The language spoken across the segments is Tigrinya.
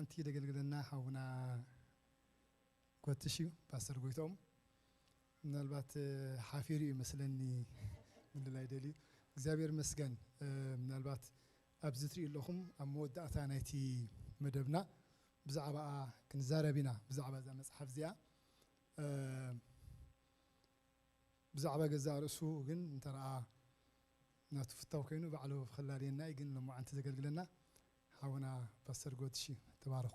ሓንቲ ደገልግለና ሓውና ኮትሽ እዩ፣ ፓስተር ጎይትኦም። ምናልባት፣ እ፣ ሓፊሩ እዩ መስለኒ ምልላይ ደልዩ። እግዚኣብሔር ይመስገን። እ፣ ምናልባት ኣብዚ ትሪኡ ኣለኹም ኣብ መወዳእታ ናይቲ መደብና ብዛዕባኣ ክንዛረብ ኢና፣ ብዛዕባ እዛ መጽሓፍ እዚኣ። እ፣ ብዛዕባ ገዛእ ርእሱ ግን እንተ ረኣ ናቱ ፍታው ኮይኑ ባዕሉ ክላልየና እዩ፣ ግን ሎማዓንቲ ዘገልግለና ሓውና ፓስተር ጎትሽ እዩ። ተባረኹ።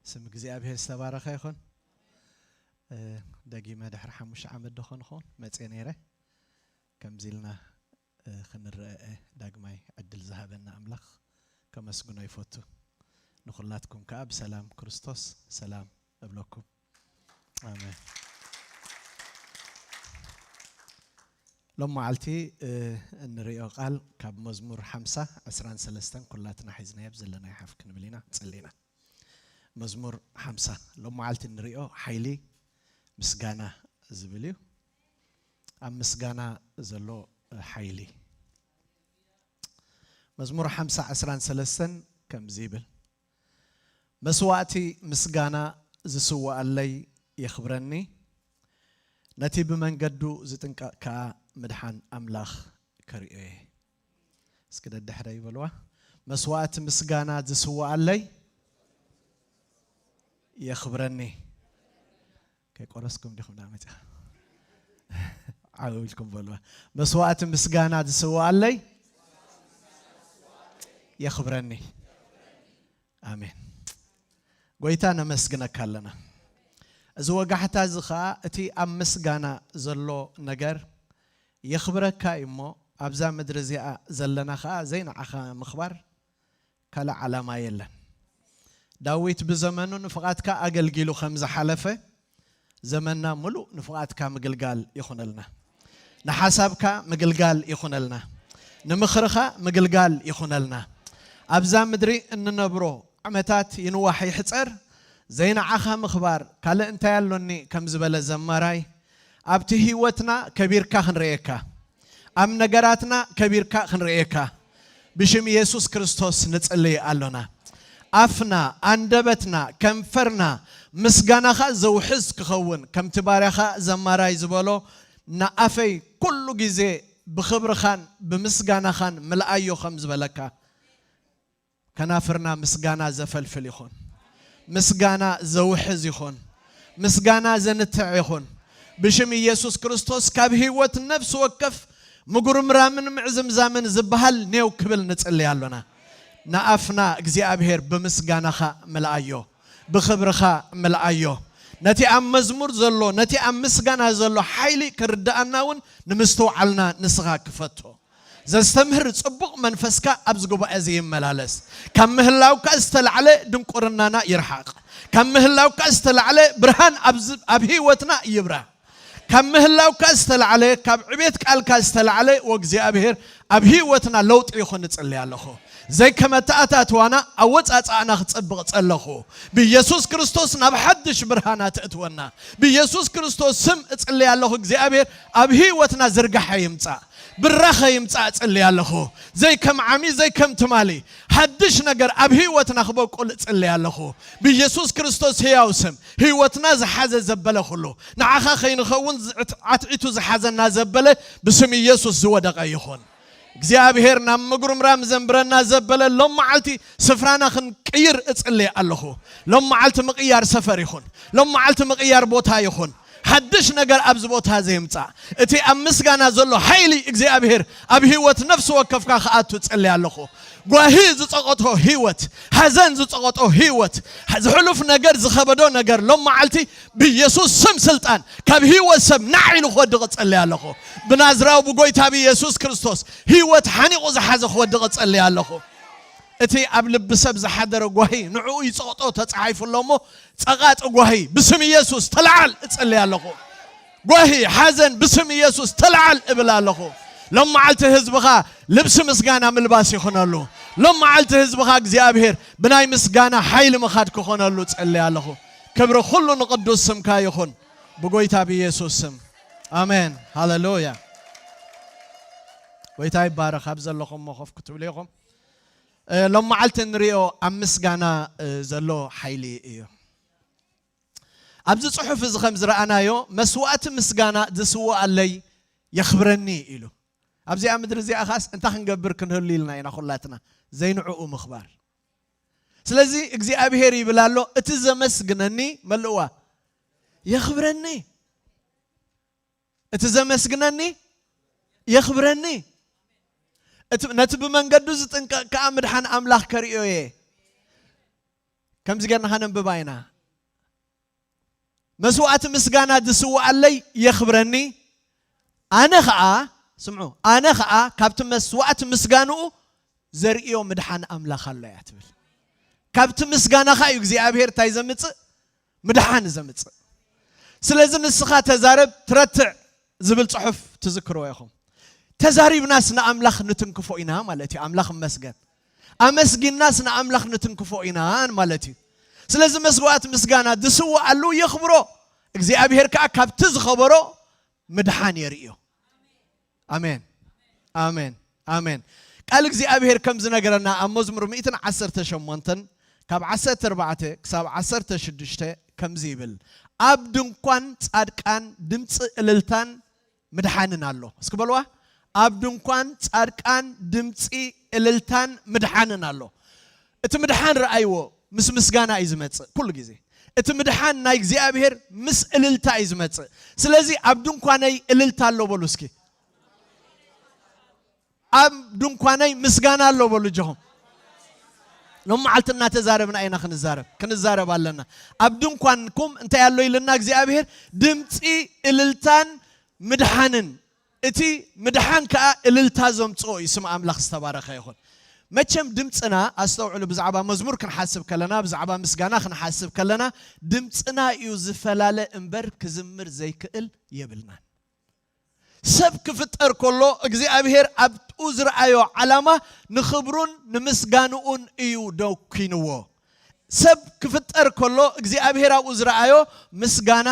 ስም እግዚኣብሔር ዝተባረኸ ይኹን። እ፣ ደጊመ ድሕሪ ሓሙሽተ ዓመት ዶ ኾን ኾን መጽየ ነይረ። ከምዚ ኢልና፣ እ፣ ክንረአ ዳግማይ ዕድል ዝሃበና ኣምላኽ ከመስግኖ ይፈቱ። ንኹላትኩም ከኣ ብሰላም ክርስቶስ ሰላም እብለኩም። ኣሜን። ሎም መዓልቲ፣ እ፣ እንሪኦ ቃል ካብ መዝሙር ሓምሳ ዕስራን ሰለስተን ኩላትና ሒዝናዮ ኣብ ዘለናዮ ሓፍ ክንብል ኢና፣ ንጽሊ ኢና። መዝሙር ሓምሳ ሎም መዓልቲ እንሪኦ ሓይሊ ምስጋና ዝብል እዩ። ኣብ ምስጋና ዘሎ ሓይሊ። መዝሙር ሓምሳ ዕስራን ሰለስተን ከምዚ ይብል፣ መስዋእቲ ምስጋና ዝስውኣለይ የኽብረኒ፣ ነቲ ብመንገዱ ዝጥንቀቕ ከኣ ምድሓን ኣምላኽ ከርእዮ እየ። እስኪ ደድሕረ ይበልዋ፣ መስዋእቲ ምስጋና ዝስውኣለይ የኽብረኒ። ከይቆረስኩም ዲኹም ዳ መጽያ ዓው ኢልኩም በልዋ፣ መስዋእቲ ምስጋና ዝስውኣለይ የኽብረኒ። ኣሜን። ጎይታ ነመስግነካ ኣለና። እዚ ወጋሕታ እዚ ኸኣ እቲ ኣብ ምስጋና ዘሎ ነገር የኽብረካ እዩ እሞ ኣብዛ ምድሪ እዚኣ ዘለና ኸኣ ዘይንዓኻ ምኽባር ካልእ ዓላማ የለን። ዳዊት ብዘመኑ ንፍቓድካ ኣገልጊሉ ከም ዝሓለፈ ዘመንና ምሉእ ንፍቓድካ ምግልጋል ይኹነልና። ንሓሳብካ ምግልጋል ይኹነልና። ንምኽርኻ ምግልጋል ይኹነልና። ኣብዛ ምድሪ እንነብሮ ዓመታት ይንዋሕ ይሕጸር ዘይንዓኻ ምኽባር ካልእ እንታይ ኣሎኒ ከም ዝበለ ዘማራይ ኣብቲ ህይወትና ከቢርካ ክንርእየካ ኣብ ነገራትና ከቢርካ ክንርእየካ ብሽም ኢየሱስ ክርስቶስ ንጽልይ ኣሎና። ኣፍና፣ ኣንደበትና፣ ከንፈርና ምስጋናኻ ዘውሕዝ ክኸውን ከምቲ ባርያኻ ዘማራይ ዝበሎ ንኣፈይ ኩሉ ግዜ ብኽብርኻን ብምስጋናኻን ምልኣዮ ከም ዝበለካ ከናፍርና ምስጋና ዘፈልፍል ይኹን። ምስጋና ዘውሕዝ ይኹን። ምስጋና ዘንትዕ ይኹን። ብሽም ኢየሱስ ክርስቶስ ካብ ህይወት ነፍሲ ወከፍ ምጉርምራምን ምዕዝምዛምን ዝበሃል ኔው ክብል ንጽሊ ኣሎና። ንኣፍና እግዚኣብሔር ብምስጋናኻ ምልኣዮ፣ ብኽብርኻ ምልኣዮ። ነቲ ኣብ መዝሙር ዘሎ፣ ነቲ ኣብ ምስጋና ዘሎ ሓይሊ ክርድኣና እውን ንምስትውዓልና ንስኻ ክፈቶ። ዘስተምህር ጽቡቕ መንፈስካ ኣብዚ ጉባኤ እዚ ይመላለስ። ካብ ምህላውካ ዝተላዕለ ድንቁርናና ይርሓቕ። ካብ ምህላውካ ዝተላዕለ ብርሃን ኣብ ዝ- ኣብ ህይወትና ይብራህ። ካብ ምህላውካ ዝተላዕለ ካብ ዕቤት ቃልካ ዝተላዕለ ወእግዚኣብሔር ኣብ ህይወትና ለውጢ ይኹን እጽሊ ኣለኹ። ዘይከመተኣታትዋና ኣወጻጽኣና ክጸብቕ ጸለኹ። ብኢየሱስ ክርስቶስ ናብ ሓድሽ ብርሃና ትእትወና። ብኢየሱስ ክርስቶስ ስም እጽሊ ኣለኹ እግዚኣብሔር ኣብ ህይወትና ዝርጋሐ ይምጻእ። ብራኸ ይምጻእ እጽሊ ኣለኹ። ዘይከም ዓሚ ዘይከም ትማሊ ሓድሽ ነገር ኣብ ህይወትና ክበቁል እጽሊ ኣለኹ። ብኢየሱስ ክርስቶስ ህያው ስም ህይወትና ዝሓዘ ዘበለ ኩሉ ንዓኻ ከይንኸውን ዝዕት- ዓትዒቱ ዝሓዘና ዘበለ ብስም ኢየሱስ ዝወደቐ ይኹን። እግዚኣብሔር ናብ ምጉርምራም ዘንብረና ዘበለ ሎም መዓልቲ ስፍራና ክንቅይር እጽሊ ኣለኹ። ሎም መዓልቲ ምቕያር ሰፈር ይኹን። ሎም መዓልቲ ምቕያር ቦታ ይኹን። ሓድሽ ነገር ኣብዚ ቦታ ዘይምጻእ እቲ ኣብ ምስጋና ዘሎ ሓይሊ እግዚኣብሔር ኣብ ህይወት ነፍሲ ወከፍካ ክኣቱ እጽሊ ኣለኹ። ጓሂ ዝጸቐጦ ህይወት፣ ሓዘን ዝጸቐጦ ህይወት፣ ዝሕሉፍ ነገር ዝኸበዶ ነገር ሎም መዓልቲ ብኢየሱስ ስም ስልጣን ካብ ህይወት ሰብ ናዕ ኢሉ ክወድቕ እጸሊ ኣለኹ። ብናዝራዊ ብጎይታ ብኢየሱስ ክርስቶስ ህይወት ሓኒቑ ዝሓዘ ክወድቕ እጸሊ ኣለኹ። እቲ ኣብ ልቢ ሰብ ዝሓደረ ጓሂ ንዕኡ ይጸቕጦ ተጻሒፉ ኣሎ እሞ ጸቓጢ ጓሂ ብስም ኢየሱስ ተለዓል እጸሊ ኣለኹ። ጓሂ ሓዘን ብስም ኢየሱስ ተለዓል እብል ኣለኹ። ሎም መዓልቲ ህዝብኻ ልብሲ ምስጋና ምልባስ ይኹነሉ። ሎም መዓልቲ ህዝብኻ እግዚኣብሔር ብናይ ምስጋና ሓይሊ ምኻድ ክኾነሉ ጸሊ ኣለኹ። ክብሪ ኩሉ ንቕዱስ ስምካ ይኹን ብጎይታ ብኢየሱስ ስም ኣሜን። ሃሌሉያ። ጎይታ ይባረኽ። ኣብ ዘለኹም ኮፍ ክትብሉ ኢኹም። እ፣ ሎም መዓልቲ ንሪኦ ኣብ ምስጋና፣ እ፣ ዘሎ ሓይሊ እዩ። ኣብዚ ጽሑፍ እዚ ከም ዝረኣናዮ፣ "መስዋእቲ ምስጋና ዝስውኣለይ የኽብረኒ" ኢሉ። ኣብዚኣ ምድሪ እዚኣ ኻስ እንታይ ክንገብር ክንህሉ ኢልና ኢና ኩላትና? ዘይንዕኡ ምኽባር። ስለዚ እግዚኣብሔር ይብል ኣሎ፣ "እቲ ዘመስግነኒ" መልእዋ፣ "የኽብረኒ"። እቲ ዘመስግነኒ የኽብረኒ። እቲ፣ ነቲ ብመንገዱ ዝጥንቀቕ ከኣ ምድሓን ኣምላኽ ከርእዮ እየ። ከምዚ ጌርና ከነንብባ ኢና። "መስዋእቲ ምስጋና ዝስውኣለይ የኽብረኒ፣ ኣነ ኸኣ"፣ ስምዑ፣ "ኣነ ኸኣ ካብቲ መስዋእቲ ምስጋንኡ ዘርእዮ ምድሓን ኣምላኽ ኣሎ" እያ ትብል። ካብቲ ምስጋናኻ እዩ እግዚኣብሔር እንታይ ዘምጽእ? ምድሓን ዘምጽእ። ስለዚ ንስኻ ተዛረብ ትረትዕ ዝብል ጽሑፍ ትዝክርዎ ኢኹም። ተዛሪብናስ ንኣምላኽ ንትንክፎ ኢና ማለት እዩ። ኣምላኽ እመስገን። ኣመስጊንናስ ንኣምላኽ ንትንክፎ ኢና ማለት እዩ። ስለዚ መስዋዕት ምስጋና ዝስውኣሉ የኽብሮ። እግዚኣብሔር ከኣ ካብቲ ዝኸበሮ ምድሓን የርእዮ። ኣሜን፣ ኣሜን፣ ኣሜን። ቃል እግዚኣብሔር ከም ዝነገረና ኣብ መዝሙር ሚእትን ዓሰርተ ሸሞንተን ካብ ዓሰርተ ኣርባዕተ ክሳብ ዓሰርተ ሽዱሽተ ከምዚ ይብል፣ "ኣብ ድንኳን ጻድቃን ድምጺ እልልታን ምድሓንን ኣሎ።" እስኪ በልዋ፣ "ኣብ ድንኳን ጻድቃን ድምጺ እልልታን ምድሓንን ኣሎ።" እቲ ምድሓን ረኣይዎ፣ ምስ ምስጋና እዩ ዝመጽእ ኩሉ ግዜ። እቲ ምድሓን ናይ እግዚኣብሔር ምስ እልልታ እዩ ዝመጽእ። ስለዚ "ኣብ ድንኳነይ እልልታ ኣሎ" በሉ እስኪ። "ኣብ ድንኳነይ ምስጋና ኣሎ" በሉ እጆኹም። ሎም መዓልቲ እናተዛረብና ኢና ክንዛረብ፣ ክንዛረብ ኣለና። "ኣብ ድንኳንኩም እንታይ ኣሎ?" ኢልና እግዚኣብሔር፣ "ድምፂ እልልታን ምድሓንን"። እቲ ምድሓን ከኣ እልልታ ዘምጽኦ እዩ። ስም ኣምላኽ ዝተባረኸ ይኹን። መቸም ድምጽና፣ ኣስተውዕሉ፣ ብዛዕባ መዝሙር ክንሓስብ ከለና፣ ብዛዕባ ምስጋና ክንሓስብ ከለና፣ ድምጽና እዩ ዝፈላለ እምበር ክዝምር ዘይክእል የብልናን። ሰብ ክፍጠር ከሎ እግዚኣብሔር ኣብኡ ዝረኣዮ ዓላማ ንኽብሩን ንምስጋንኡን እዩ ደኪንዎ። ሰብ ክፍጠር ከሎ እግዚኣብሔር ኣብኡ ዝረኣዮ ምስጋና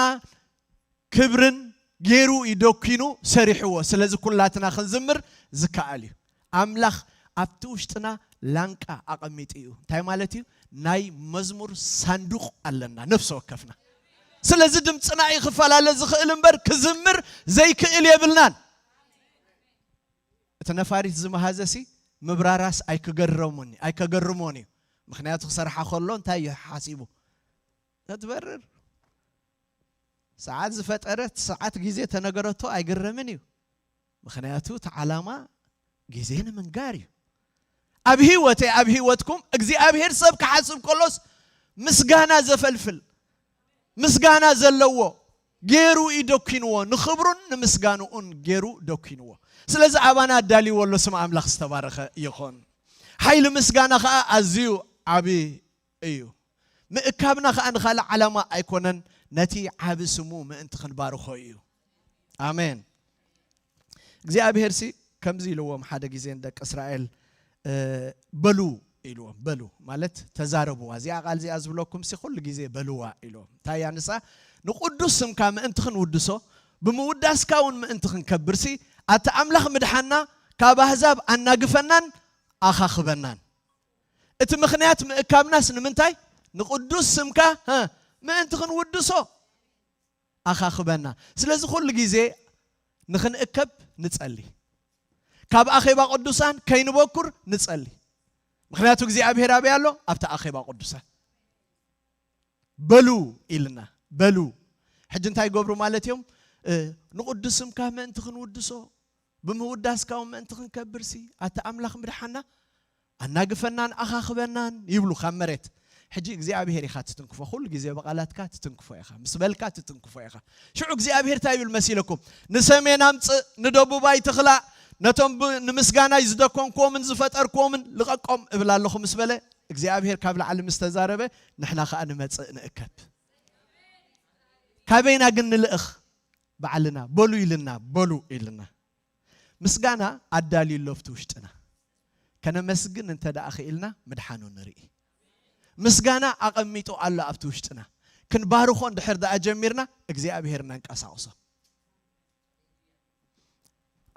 ክብርን ገይሩ እዩ ደኪኑ ሰሪሕዎ። ስለዚ ኩላትና ክንዝምር ዝከኣል እዩ። ኣምላኽ ኣብቲ ውሽጥና ላንቃ ኣቐሚጡ እዩ። እንታይ ማለት እዩ? ናይ መዝሙር ሳንዱቕ ኣለና፣ ነፍሲ ወከፍና። ስለዚ ድምፅና እዩ ክፈላለ ዝኽእል እምበር ክዝምር ዘይክእል የብልናን። እቲ ነፋሪት ዝመሃዘሲ ምብራራስ ኣይክገረሙን፣ ኣይከገርሞን እዩ። ምኽንያቱ ክሰርሓ ከሎ እንታይ እዩ ሓሲቡ? ተትበርር። ሰዓት ዝፈጠረት ሰዓት ግዜ ተነገረቶ ኣይግረምን እዩ። ምኽንያቱ እቲ ዓላማ ግዜ ንምንጋር እዩ። ኣብ ህይወተይ፣ ኣብ ህይወትኩም እግዚኣብሔር ሰብ ክሓስብ ከሎስ ምስጋና ዘፈልፍል፣ ምስጋና ዘለዎ ገይሩ እዩ ደኪንዎ፣ ንኽብሩን ንምስጋንኡን ገይሩ ደኪንዎ። ስለዚ ኣባና ኣዳልይዎ ኣሎ። ስም ኣምላኽ ዝተባረኸ ይኹን። ሓይሊ ምስጋና ኸኣ ኣዝዩ ዓቢ እዩ። ምእካብና ኸኣ ንኻልእ ዓላማ ኣይኮነን፣ ነቲ ዓቢ ስሙ ምእንቲ ክንባርኾ እዩ። ኣሜን። እግዚኣብሔርሲ ከምዚ ኢልዎም ሓደ ግዜ ንደቂ እስራኤል፣ እ፣ "በሉ" ኢልዎም። "በሉ" ማለት ተዛረብዋ። እዚኣ ቃል እዚኣ ዝብለኩምሲ ኩሉ ግዜ በልዋ ኢልዎም። እንታይ እያ ንሳ? "ንቕዱስ ስምካ ምእንቲ ክንውድሶ፣ ብምውዳስካ እውን ምእንቲ ክንከብርሲ፣ ኣቲ ኣምላኽ ምድሓና ካብ ኣህዛብ ኣናግፈናን ኣኻኽበናን።" እቲ ምኽንያት ምእካብናስ ንምንታይ? ንቕዱስ ስምካ፣ ሀ፣ ምእንቲ ክንውድሶ ኣኻኽበና። ስለዚ ኩሉ ግዜ ንኽንእከብ ንጸሊ። ካብ ኣኼባ ቅዱሳን ከይንበኩር ንጸሊ። ምኽንያቱ እግዚኣብሔር ኣበይ ኣሎ? ኣብቲ ኣኼባ ቅዱሳን። "በሉ" ኢልና፣ በሉ። ሕጂ እንታይ ይገብሩ ማለት እዮም? እ፣ "ንቕዱስ ስምካ ምእንቲ ክንውድሶ፣ ብምውዳስካ እውን ምእንቲ ክንከብርሲ፣ ኣቲ ኣምላኽ ምድሓና ኣናግፈናን ኣኻኽበናን" ይብሉ ካብ መሬት። ሕጂ እግዚኣብሔር ኢኻ ትትንክፎ፣ ኩሉ ግዜ ብቓላትካ ትትንክፎ ኢኻ፣ ምስ በልካ ትትንክፎ ኢኻ። ሽዑ እግዚኣብሔር እንታይ ይብል መሲለኩም? "ንሰሜን ኣምጽእ፣ ንደቡብ ኣይትኽላእ፣ ነቶም ብ-፣ ንምስጋናይ ዝደኮንክዎምን ዝፈጠርክዎምን ልቐቆም" እብል ኣለኹ ምስ በለ፣ እግዚኣብሔር ካብ ላዕሊ ምስ ተዛረበ፣ ንሕና ኸኣ ንመጽእ ንእከብ። ካበይና ግን ንልእኽ? ባዕልና። "በሉ" ኢልና፣ "በሉ" ኢልና። ምስጋና ኣዳልዩ ኣሎ ኣብቲ ውሽጥና። ከነመስግን እንተ ደኣ ኽኢልና ምድሓኑ ንርኢ። ምስጋና ኣቐሚጡ ኣሎ ኣብቲ ውሽጥና። ክንባርኾ እንድሕር ደኣ ጀሚርና እግዚኣብሔር ነንቀሳቕሶ።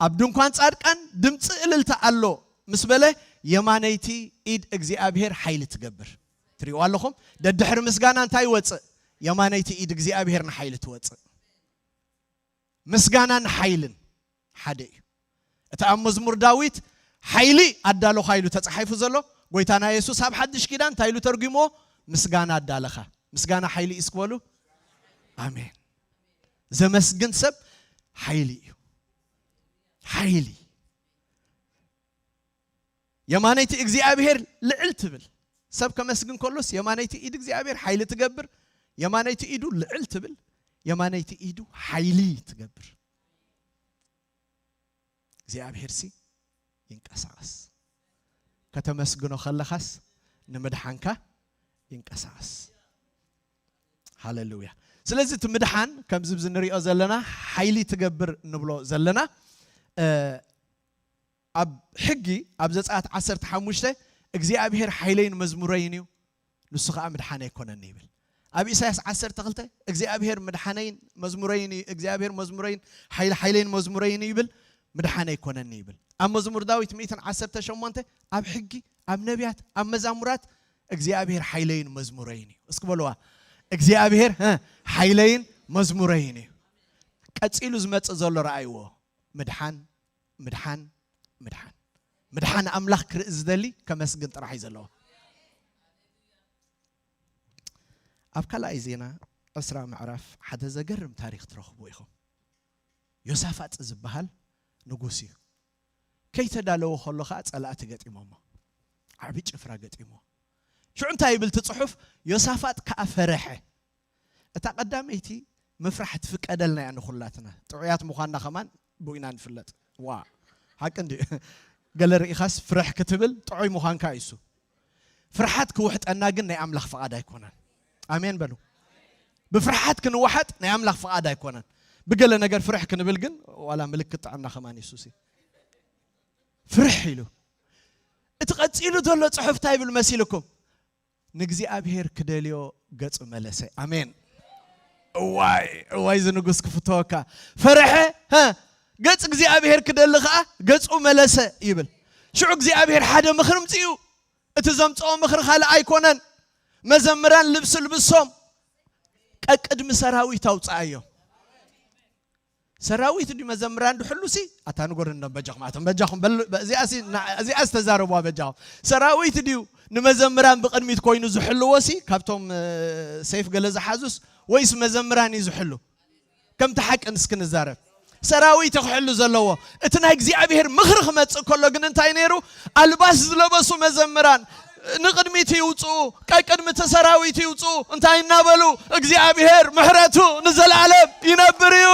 ኣብ ድንኳን ጻድቃን ድምፂ እልልታ ኣሎ ምስ በለ፣ የማነይቲ ኢድ እግዚኣብሔር ሓይሊ ትገብር። ትሪእዋ ኣለኹም? ደድሕሪ ምስጋና እንታይ ይወፅእ? የማነይቲ ኢድ እግዚኣብሔር ንሓይሊ ትወፅእ። ምስጋናን ሓይልን ሓደ እዩ። እቲ ኣብ መዝሙር ዳዊት ሓይሊ ኣዳለኻ ኢሉ ተጻሒፉ ዘሎ፣ ጎይታና የሱስ ኣብ ሓድሽ ኪዳን እንታይ ኢሉ ተርጉሞ? ምስጋና ኣዳለኻ። ምስጋና ሓይሊ እዩ እስኪ በሉ። ኣሜን። ዘመስግን ሰብ ሓይሊ እዩ። ሓይሊ። የማነይቲ እግዚኣብሔር ልዕል ትብል። ሰብ ከመስግን ከሎስ የማነይቲ ኢድ እግዚኣብሔር ሓይሊ ትገብር። የማነይቲ ኢዱ ልዕል ትብል። የማነይቲ ኢዱ ሓይሊ ትገብር። እግዚኣብሔር ሲ ይንቀሳቐስ። ከተመስግኖ ከለኻስ ንምድሓንካ ይንቀሳቐስ። ሃሌሉያ። ስለዚ እቲ ምድሓን ከምዚ ብዚ ንሪኦ ዘለና ሓይሊ ትገብር ንብሎ ዘለና፣ እ፣ ኣብ ሕጊ ኣብ ዘጸኣት ዓሰርተ ሓሙሽተ እግዚኣብሔር ሓይለይን መዝሙረይን እዩ፣ ንሱ ኸኣ ምድሓነይ ኣይኮነን ይብል። ኣብ ኢሳያስ ዓሰርተ ክልተ እግዚኣብሔር ምድሓነይን መዝሙረይን እዩ፣ እግዚኣብሔር መዝሙረይን ሓይል-፣ ሓይለይን መዝሙረይን እዩ ይብል፣ ምድሓነይ ኣይኮነን ይብል። ኣብ መዝሙር ዳዊት ሚእትን ዓሰርተ ሸሞንተ ኣብ ሕጊ፣ ኣብ ነቢያት፣ ኣብ መዛሙራት እግዚኣብሔር ሓይለይን መዝሙረይን እዩ። እስኪ በልዋ፣ እግዚኣብሔር፣ እ፣ ሓይለይን መዝሙረይን እዩ። ቀጺሉ ዝመጽእ ዘሎ ረኣይዎ፣ ምድሓን፣ ምድሓን፣ ምድሓን። ምድሓን ኣምላኽ ክርኢ ዝደሊ ከመስግን ጥራሕ እዩ ዘለዎ። ኣብ ካልኣይ ዜና ዕስራ ምዕራፍ ሓደ ዘገርም ታሪኽ ትረኽቡ ኢኹም። ዮሳፋጥ ዝበሃል ንጉስ እዩ። ከይተዳለወ ከሎ ኸኣ ጸላእቲ ገጢሞሞ። ዓቢ ጭፍራ ገጢሞ። ሽዑ እንታይ ይብል እቲ ጽሑፍ? ዮሳፋጥ ከኣ ፈረሐ። እታ ቀዳመይቲ ምፍራሕ ትፍቀደልና እያ ንኹላትና። ጥዑያት ምዃንና ኸማን ብኡ ኢና ንፍለጥ። ዋ፣ ሓቂ እንድዩ። ገለ ርኢኻስ ፍርሕ ክትብል ጥዑይ ምዃንካ እዩ እሱ። ፍርሓት ክውሕጠና ግን ናይ ኣምላኽ ፍቓድ ኣይኮነን። ኣሜን በሉ። ብፍርሓት ክንወሓጥ ናይ ኣምላኽ ፍቓድ ኣይኮነን። ብገለ ነገር ፍርሕ ክንብል ግን ዋላ ምልክት ጥዕና ኸማን እዩ እሱ። ፍርሕ ኢሉ። እቲ ቀጺሉ ዘሎ ጽሑፍ እንታይ ይብል መሲልኩም? ንእግዚኣብሔር ክደልዮ ገጹ መለሰ። ኣሜን። እዋይ፣ እዋይ፣ እዚ ንጉስ ክፍተወካ። ፈረሐ፣ ሀ፣ ገጽ እግዚኣብሔር ክደሊ ኸኣ ገጹ መለሰ ይብል። ሽዑ እግዚኣብሔር ሓደ ምኽሪ ምጽኡ። እቲ ዘምጽኦ ምኽሪ ካልእ ኣይኮነን። መዘምራን ልብሲ ልብሶም ቀቅድሚ ሰራዊት ኣውጽኣዮም። ሰራዊት ድዩ መዘምራን ድሕሉ ሲ? ኣታ ንጎር እንዶ በጃኹም፣ ኣቶም በጃኹም፣ በል-፣ በ-፣ እዚኣ ሲ፣ ና-፣ እዚኣ ዝተዛረቡዋ በጃኹም። ሰራዊት ድዩ ንመዘምራን ብቕድሚት ኮይኑ ዝሕልዎ ሲ? ካብቶም፣ እ፣ ሰይፍ ገለ ዝሓዙስ ወይስ መዘምራን እዩ ዝሕሉ? ከምቲ ሓቂ እስኪ ንዛረብ። ሰራዊት እዩ ክሕሉ ዘለዎ። እቲ ናይ እግዚኣብሔር ምኽሪ ክመጽእ ከሎ ግን እንታይ ነይሩ? ኣልባስ ዝለበሱ መዘምራን ንቕድሚት ይውጽኡ፣ ቀቅድሚ እቲ ሰራዊት ይውጽኡ። እንታይ እናበሉ? እግዚኣብሔር ምሕረቱ ንዘለዓለም ይነብር እዩ።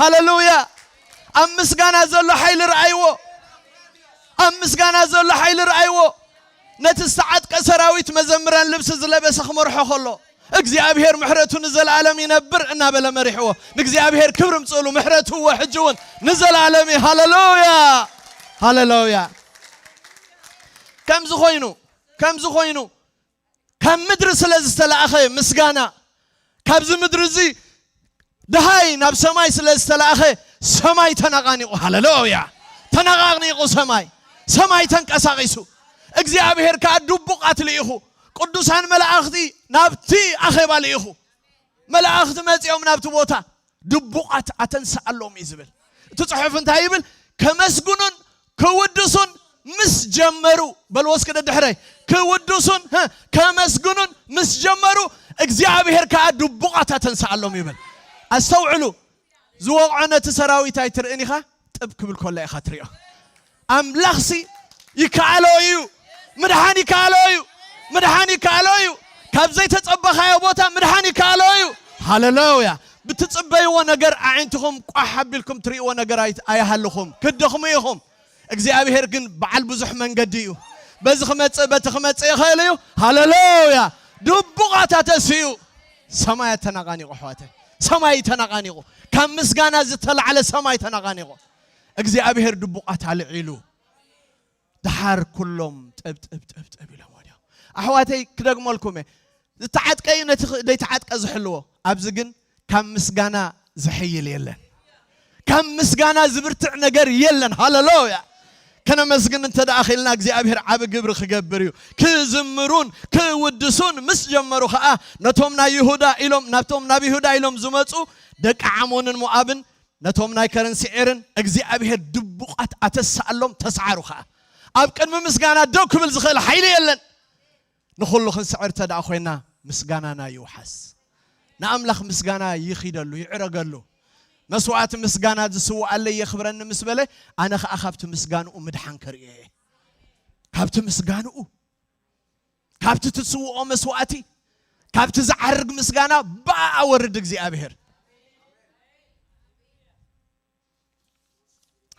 ሃሌሉያ። ኣብ ምስጋና ዘሎ ሓይሊ ረኣይዎ። ኣብ ምስጋና ዘሎ ሓይሊ ረኣይዎ። ነቲ ዝተዓጥቀ ሰራዊት መዘምራን ልብሲ ዝለበሰ ክመርሖ ከሎ፣ እግዚኣብሔር ምሕረቱ ንዘለዓለም ይነብር እናበለ መሪሕዎ። ንእግዚኣብሔር ክብሪ ምጽእሉ፣ ምሕረቱ እወ ሕጂ እውን ንዘለዓለም እዩ። ሃሌሉያ። ሃሌሉያ። ከምዚ ኮይኑ፣ ከምዚ ኮይኑ፣ ካብ ምድሪ ስለ ዝተላእኸ ምስጋና፣ ካብዚ ምድሪ እዚ ደሃይ ናብ ሰማይ ስለ ዝተላእኸ፣ ሰማይ ተነቓኒቑ። ሃሌሉያ። ተነቓኒቑ ሰማይ። ሰማይ ተንቀሳቒሱ። እግዚኣብሔር ከኣ ድቡቓት ልኢኹ። ቅዱሳን መላእኽቲ ናብቲ ኣኼባ ልኢኹ። መላእኽቲ መጺኦም ናብቲ ቦታ ድቡቓት ኣተንስኣሎም እዩ ዝብል። እቲ ጽሑፍ እንታይ ይብል? ከመስግኑን ክውድሱን ምስ ጀመሩ፣ በልዎ እስኪ ደድሕረይ፣ ክውድሱን፣ ህ፣ ከመስግኑን ምስ ጀመሩ፣ እግዚኣብሔር ከኣ ድቡቓት ኣተንስኣሎም ይብል። ኣስተውዕሉ፣ ዝወቕዖ ነቲ ሰራዊት ኣይትርእን ኢኻ፣ ጥብ ክብል ከሎ ኢኻ ትሪኦ። ኣምላኽሲ ይከኣሎ እዩ። ምድሓን ይከኣሎ እዩ። ምድሓን ይከኣሎ እዩ። ካብ ዘይተጸበኻዮ ቦታ ምድሓን ይከኣሎ እዩ። ሃሌሉያ። ብትጽበይዎ ነገር ኣዒንትኹም ቋሕ ኣቢልኩም ትርእይዎ ነገር ኣይ-፣ ኣይሃልኹም። ክትደኽሙ ኢኹም። እግዚኣብሔር ግን በዓል ብዙሕ መንገዲ እዩ። በዚ ክመጽእ፣ በቲ ክመጽእ ይኽእል እዩ። ሃሌሉያ። ድቡቓት ኣተንስኡ። ሰማይ ተነቓኒቑ ኣሕዋተይ። ሰማይ ተነቓኒቑ። ካብ ምስጋና ዝተላዕለ ሰማይ ተነቓኒቑ። እግዚኣብሔር ድቡቓት ኣልዒሉ። ደሓር ኩሎም ጠብ፣ ጠብ፣ ጠብ፣ ጠብ ኢሎም ወዲቖም። ኣሕዋተይ ክደግመልኩም እየ። ዝተዓጥቀ እዩ ነቲ ኽ-፣ ዘይተዓጥቀ ዝሕልዎ። ኣብዚ ግን ካብ ምስጋና ዝሕይል የለን። ካብ ምስጋና ዝብርትዕ ነገር የለን። ሃሌሉያ። ከነመስግን እንተ ደኣ ኽኢልና እግዚኣብሔር ዓቢ ግብሪ ክገብር እዩ። ክዝምሩን ክውድሱን ምስ ጀመሩ ኸኣ ነቶም ናይ ይሁዳ ኢሎም ናብቶም ናብ ይሁዳ ኢሎም ዝመጹ ደቂ ዓሞንን ሞኣብን ነቶም ናይ ከረን ስዔርን እግዚኣብሔር ድቡቓት ኣተስኣሎም ተስዓሩ ኸኣ። ኣብ ቅድሚ ምስጋና ደው ክብል ዝኽእል ሓይሊ የለን። ንኹሉ ክንስዕር እንተ ደኣ ኮይና ምስጋናና ይውሓስ። ንኣምላኽ ምስጋና ይኺደሉ፣ ይዕረገሉ። መስዋዕቲ ምስጋና ዝስውኣለይ የኽብረኒ ምስ በለ፣ ኣነ ኸኣ ካብቲ ምስጋንኡ ምድሓን ከርእዮ እየ። ካብቲ ምስጋንኡ፣ ካብቲ ትስውኦ መስዋዕቲ፣ ካብቲ ዝዓርግ ምስጋና ብኣ ኣወርድ እግዚኣብሔር።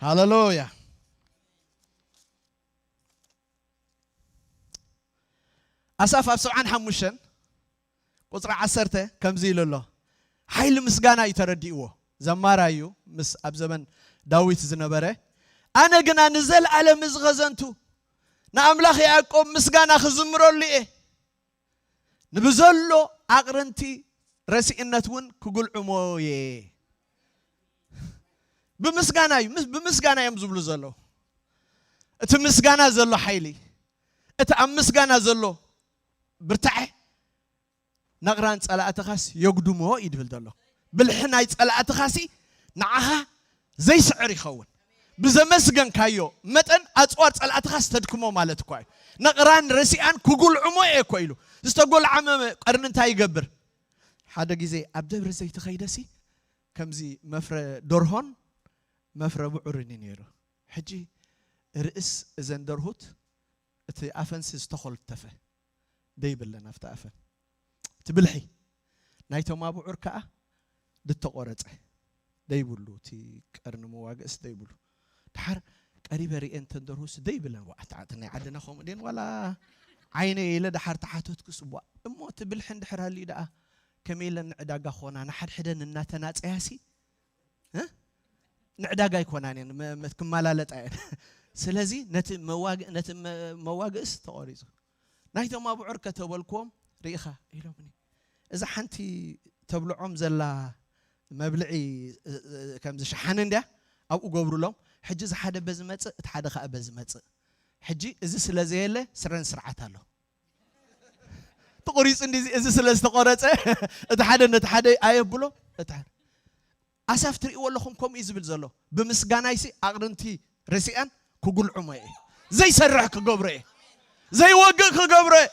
ሃሌሉያ። ኣሳፍ ኣብ ሰብዓን ሓሙሽተን ቁጽሪ ዓሰርተ ከምዚ ኢሉ ኣሎ። ሓይሊ ምስጋና እዩ ተረዲእዎ። ዘማራይ እዩ፣ ምስ ኣብ ዘመን ዳዊት ዝነበረ። ኣነ ግና ንዘለኣለም እዚ ኸዘንቱ ንኣምላኽ ያዕቆብ ምስጋና ክዝምረሉ እየ። ንብዘሎ ኣቕርንቲ ረሲእነት እውን ክጉልዕሞ እየ። ብምስጋና እዩ፣ ምስ-፣ ብምስጋና እዮም ዝብሉ ዘለዉ። እቲ ምስጋና ዘሎ ሓይሊ፣ እቲ ኣብ ምስጋና ዘሎ ብርታዐ፣ ነቕራን ጸላእትኻስ የጉድሞ እዩ ድብል ዘሎ። ብልሒ ናይ ጸላእትኻሲ ንዓኻ ዘይስዕር ይኸውን። ብዘመስገንካዮ መጠን ኣጽዋር ጸላእትኻስ ተድክሞ ማለት እኳ እዩ። ነቕራን ረሲኣን ክጉልዕሞ እየ እኮ ኢሉ። ዝተጎልዓመ ቀርኒ እንታይ ይገብር? ሓደ ግዜ ኣብ ደብረ ዘይት ኸይደሲ ከምዚ መፍረ ደርሆን መፍረ ብዑርን እዩ ነይሩ። ሕጂ ርእስ እዘን ደርሁት እቲ ኣፈንሲ ዝተኾልተፈ ደይብለን ኣብቲ ኣፈን። እቲ ብልሒ ናይቶም ኣብዑር ከኣ ድተቖረጸ ደይብሉ፣ እቲ ቀርኒ መዋግእስ ደይብሉ። ደሓር ቀሪበ ርእየን ተን ደርሁስ ደይብለን፣ ዋዕታዕቲ ናይ ዓድና ከምኡ ድየን ዋላ ዓይነ ኢለ ደሓር ተሓተትኩስ፣ ቧ እሞ እቲ ብልሒ እንድሕር ኣልዩ ደኣ ከመይ ኢለን ንዕዳጋ ኾና ንሓድሕደን እናተናጸያሲ እ? ንዕዳጋ ኣይኮናን እየን፣ መ-፣ መ-፣ ክመላለጣ እየን። ስለዚ ነቲ መዋግ-፣ ነቲ መ-፣ መዋግእስ ተቖሪጹ። ናይቶም ኣብዑር ከተበልክዎም ርኢኻ ኢሎምኒ። እዛ ሓንቲ ተብልዖም ዘላ መብልዒ፣ እ፣ እ፣ ከምዚ ሸሓኒ እንድያ ኣብኡ ገብሩሎም። ሕጂ እዚ ሓደ በዚ መጽእ፣ እቲ ሓደ ኸኣ በዚ መጽእ። ሕጂ እዚ ስለ ዘየለ ስረን ስርዓት ኣሎ። ተቖሪጹ እንዲ እዚ ስለ ዝተቖረጸ፣ እቲ ሓደ ነቲ ሓደ ኣየብሎ፣ እቲ ሓደ ኣሳፍ ትርእይዎ ኣለኹም፣ ከምኡ እዩ ዝብል ዘሎ። ብምስጋናይሲ ኣቕርንቲ ርሲኣን ክጉልዕሞ እየ። ዘይሰርሕ ክገብሮ እየ። ዘይወግእ ክገብሮ እየ።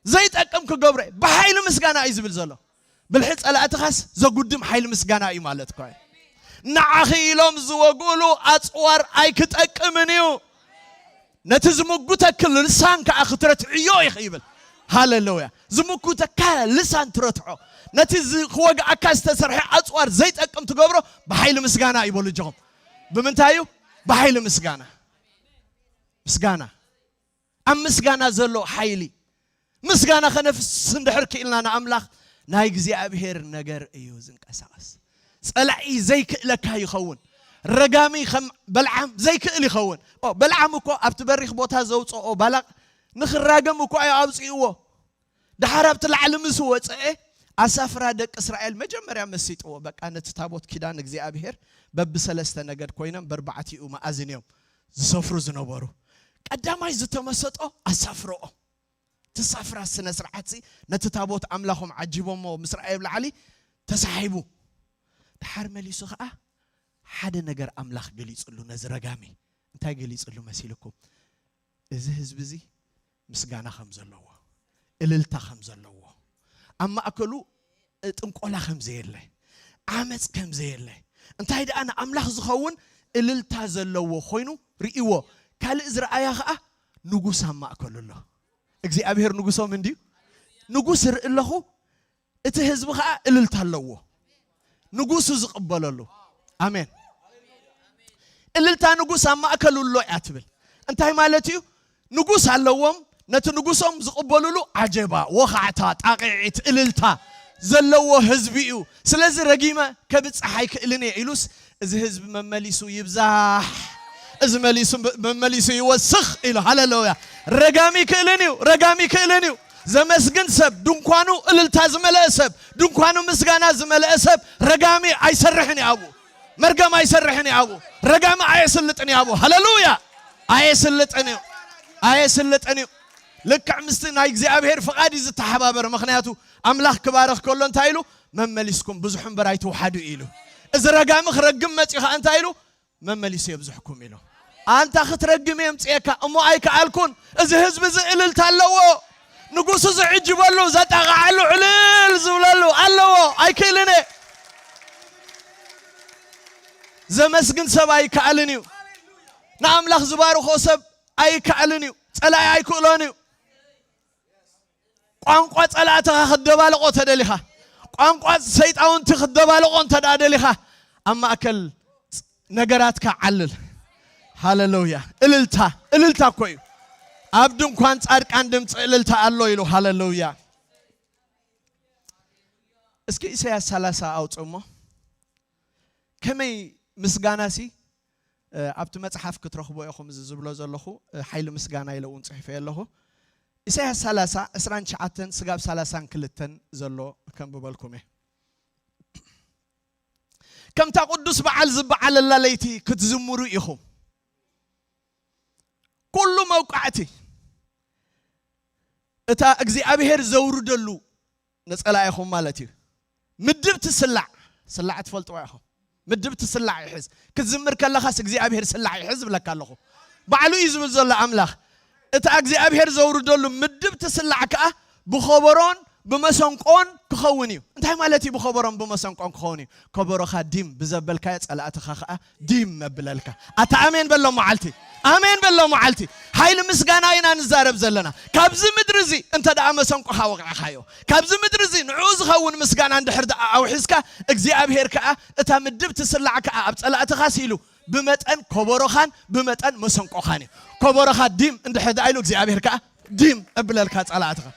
ዘይጠቅም ክገብሮ እየ። ብሓይሊ ምስጋና እዩ ዝብል ዘሎ። ብልሒ ጸላእትኻስ ዘጉድም ሓይሊ ምስጋና እዩ ማለት እኮ እዩ። ንዓኺ ኢሎም ዝወግእሉ ኣጽዋር ኣይክጠቅምን እዩ። ነቲ ዝምጉተኪ ልሳን ከኣ ክትረትዕዮ ኢኺ ይብል። ሃሌሉያ። ዝምጉተካ ልሳን ትረትዖ። ነቲ ዝ-፣ ክወግኣካ ዝተሰርሐ ኣጽዋር ዘይጠቅም ትገብሮ ብሓይሊ ምስጋና እዩ በሉ እጆኹም። ብምንታይ እዩ? ብሓይሊ ምስጋና። ምስጋና። ኣብ ምስጋና ዘሎ ሓይሊ። ምስጋና ከነፍስስ እንድሕር ክኢልና ንኣምላኽ ናይ እግዚኣብሔር ነገር እዩ ዝንቀሳቐስ። ጸላኢ ዘይክእለካ ይኸውን። ረጋሚ ከም በልዓም ዘይክእል ይኸውን። ኦ፣ በልዓም እኮ ኣብቲ በሪኽ ቦታ ዘውፅኦ ባላቕ ንኽራገም እኮ እዩ ኣውፅእዎ። ደሓር ኣብቲ ላዕሊ ምስ ወፀአ ኣሳፍራ ደቂ እስራኤል መጀመርያ መሲጥዎ። በቃ ነቲ ታቦት ኪዳን እግዚኣብሔር በብሰለስተ ነገድ ኮይኖም በርባዕቲኡ መኣዝን እዮም ዝሰፍሩ ዝነበሩ። ቀዳማይ ዝተመሰጦ ኣሳፍረኦም። እቲ ሳፍራ ስነ ስርዓትሲ ነቲ ታቦት ኣምላኾም ዓጂቦሞ ምስ ረኣዩ ኣብ ላዕሊ ተሳሒቡ። ደሓር መሊሱ ኸኣ ሓደ ነገር ኣምላኽ ገሊጹሉ ነዚ ረጋሚ። እንታይ ገሊጹሉ መሲልኩም? እዚ ህዝቢ እዚ ምስጋና ከም ዘለዎ፣ እልልታ ከም ዘለዎ፣ ኣብ ማእከሉ ጥንቆላ ከም ዘየለ፣ ዓመጽ ከም ዘየለ፣ እንታይ ደኣ ንኣምላኽ ዝኸውን እልልታ ዘለዎ ኮይኑ ርእይዎ። ካልእ ዝረኣያ ኸኣ ንጉስ ኣብ ማእከሉ ኣሎ። እግዚኣብሔር ንጉሶም እንድዩ። ንጉስ ርኢ ኣለኹ፣ እቲ ህዝቢ ኸኣ እልልታ ኣለዎ። ንጉሱ ዝቕበለሉ። ኣሜን። እልልታ ንጉስ ኣብ ማእከሉ ኣሎ እያ ትብል። እንታይ ማለት እዩ? ንጉስ ኣለዎም፣ ነቲ ንጉሶም ዝቕበሉሉ ዓጀባ፣ ወኻዕታ፣ ጣቕዒት፣ እልልታ ዘለዎ ህዝቢ እዩ። ስለዚ ረጊመ ከብጽሕ ኣይክእልን እየ ኢሉስ፣ እዚ ህዝቢ መመሊሱ ይብዛሕ፣ እዚ መሊሱ፣ መመሊሱ ይወስኽ ኢሉ። ሃሌሉያ። ረጋሚ ክእልን እዩ፣ ረጋሚ ክእልን እዩ። ዘመስግን ሰብ፣ ድንኳኑ እልልታ ዝመልአ ሰብ፣ ድንኳኑ ምስጋና ዝመልአ ሰብ ረጋሚ ኣይሰርሕን እዩ ኣብኡ። መርገም ኣይሰርሕን እዩ ኣብኡ። ረጋሚ ኣየስልጥን እዩ ኣብኡ። ሃሌሉያ! ኣየስልጥን እዩ። ኣየስልጥን እዩ። ልክዕ ምስቲ ናይ እግዚኣብሔር ፍቓድ እዩ ዝተሓባበር። ምኽንያቱ ኣምላኽ ክባርኽ ከሎ እንታይ ኢሉ? መመሊስኩም ብዙሕ እምበር ኣይትውሓዱ ኢሉ። እዚ ረጋሚ ክረግም መጺኡ ኸኣ እንታይ ኢሉ? መመሊሱ የብዝሕኩም ኢሉ። ኣንታ ክትረግም የምጽኤካ እሞ ኣይከኣልኩን። እዚ ህዝቢ እዚ እልልታ ኣለዎ። ንጉሱ ዝዕጅበሉ፣ ዘጣቕዓሉ፣ ዕልል ዝብለሉ ኣለዎ። ኣይክእልን እየ። ዘመስግን ሰብ ኣይከኣልን እዩ። ንኣምላኽ ዝባርኾ ሰብ ኣይከኣልን እዩ። ጸላኢ ኣይክእሎን እዩ። ቋንቋ ጸላእትኻ ክትደባልቖ ተደሊኻ፣ ቋንቋ ሰይጣውንቲ ክትደባልቖ እንተ ደኣ ደሊኻ፣ ኣብ ማእከል ነገራትካ ዓልል። ሃሌሉያ። እልልታ፣ እልልታ እኮ እዩ። ኣብ ድንኳን ጻድቃን ድምፂ እልልታ ኣሎ ኢሉ። ሃሌሉያ። እስኪ ኢሳያስ ሰላሳ ኣውፅእ እሞ። ከመይ ምስጋናሲ፣ እ፣ ኣብቲ መጽሓፍ ክትረኽቦ ኢኹም እዚ ዝብሎ ዘለኹ፣ እ፣ ሓይሊ ምስጋና ኢለ እውን ጽሒፈዮ ኣለኹ። ኢሳያስ ሰላሳ፣ ዕስራን ትሽዓተን ስጋብ ሰላሳን ክልተን ዘሎ ከንብበልኩም እየ። ከምታ ቅዱስ በዓል ዝበዓለላ ለይቲ ክትዝምሩ ኢኹም። ኩሉ መውቃዕቲ እታ እግዚኣብሔር ዘውርደሉ ንጸላኢኹም ማለት እዩ። ምድብቲ ስላዕ፣ ስላዕ ትፈልጥዋ ኢኹም። ምድብቲ ስላዕ ይሕዝ። ክትዝምር ከለኻስ እግዚኣብሔር ስላዕ ይሕዝ እብለካ ኣለኹ። ባዕሉ እዩ ዝብል ዘሎ ኣምላኽ። እታ እግዚኣብሔር ዘውርደሉ ምድብቲ ስላዕ ከኣ ብኸበሮን ብመሰንቆን ክኸውን እዩ። እንታይ ማለት እዩ ብኸበሮን ብመሰንቆን ክኸውን እዩ? ከበሮኻ ዲም ብዘበልካዮ ጸላእትኻ ከኣ ዲም መብለልካ። ኣታ ኣሜን በሎ መዓልቲ። ኣሜን በሎ መዓልቲ። ሓይሊ ምስጋና ኢና ንዛረብ ዘለና። ካብዚ ምድሪ እዚ እንተ ደኣ መሰንቆኻ ወቕዕኻዮ፣ ካብዚ ምድሪ እዚ ንዕኡ ዝኸውን ምስጋና እንድሕር ደኣ ኣውሒዝካ፣ እግዚኣብሔር ከኣ እታ ምድብቲ ስላዕ ከኣ ኣብ ጸላእትኻ ስኢሉ ብመጠን ከበሮኻን ብመጠን መሰንቆኻን እዩ። ከበሮኻ ዲም እንድሕር ደኣ ኢሉ እግዚኣብሔር ከኣ ዲም እብለልካ ጸላእትኻ።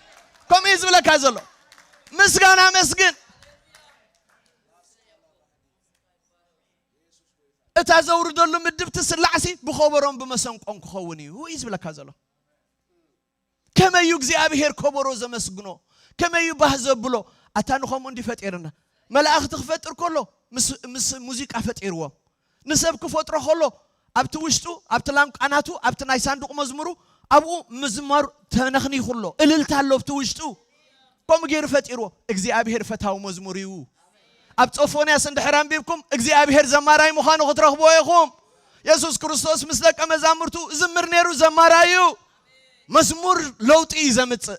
ከምኡ እዩ ዝብለካ ዘሎ። ምስጋና መስግን። እታ ዘውርደሉ ምድብቲ ስላዕሲ ብኸበሮን ብመሰንቆን ክኸውን እዩ እዩ ዝብለካ ዘሎ። ከመይ እዩ እግዚኣብሔር ከበሮ ዘመስግኖ? ከመይ እዩ ባህ ዘብሎ? ኣታ ንኸምኡ እንዲ ፈጢርና። መላእኽቲ ክፈጥር ከሎ ምስ፣ ምስ ሙዚቃ ፈጢርዎም። ንሰብ ክፈጥሮ ከሎ ኣብቲ ውሽጡ፣ ኣብቲ ላንቃናቱ፣ ኣብቲ ናይ ሳንዱቕ መዝሙሩ፣ ኣብኡ ምዝማር ተነኽኒኹ ኣሎ። እልልታ ኣሎ ኣብቲ ውሽጡ። ከምኡ ገይሩ ፈጢርዎ። እግዚኣብሔር ፈታዊ መዝሙር እዩ። ኣብ ጾፎንያስ እንድሕር ኣንቢብኩም እግዚኣብሔር ዘማራይ ምዃኑ ክትረኽብዎ ኢኹም። የሱስ ክርስቶስ ምስ ደቀ መዛሙርቱ ዝምር ነይሩ፣ ዘማራይ እዩ። መዝሙር ለውጢ እዩ ዘምጽእ።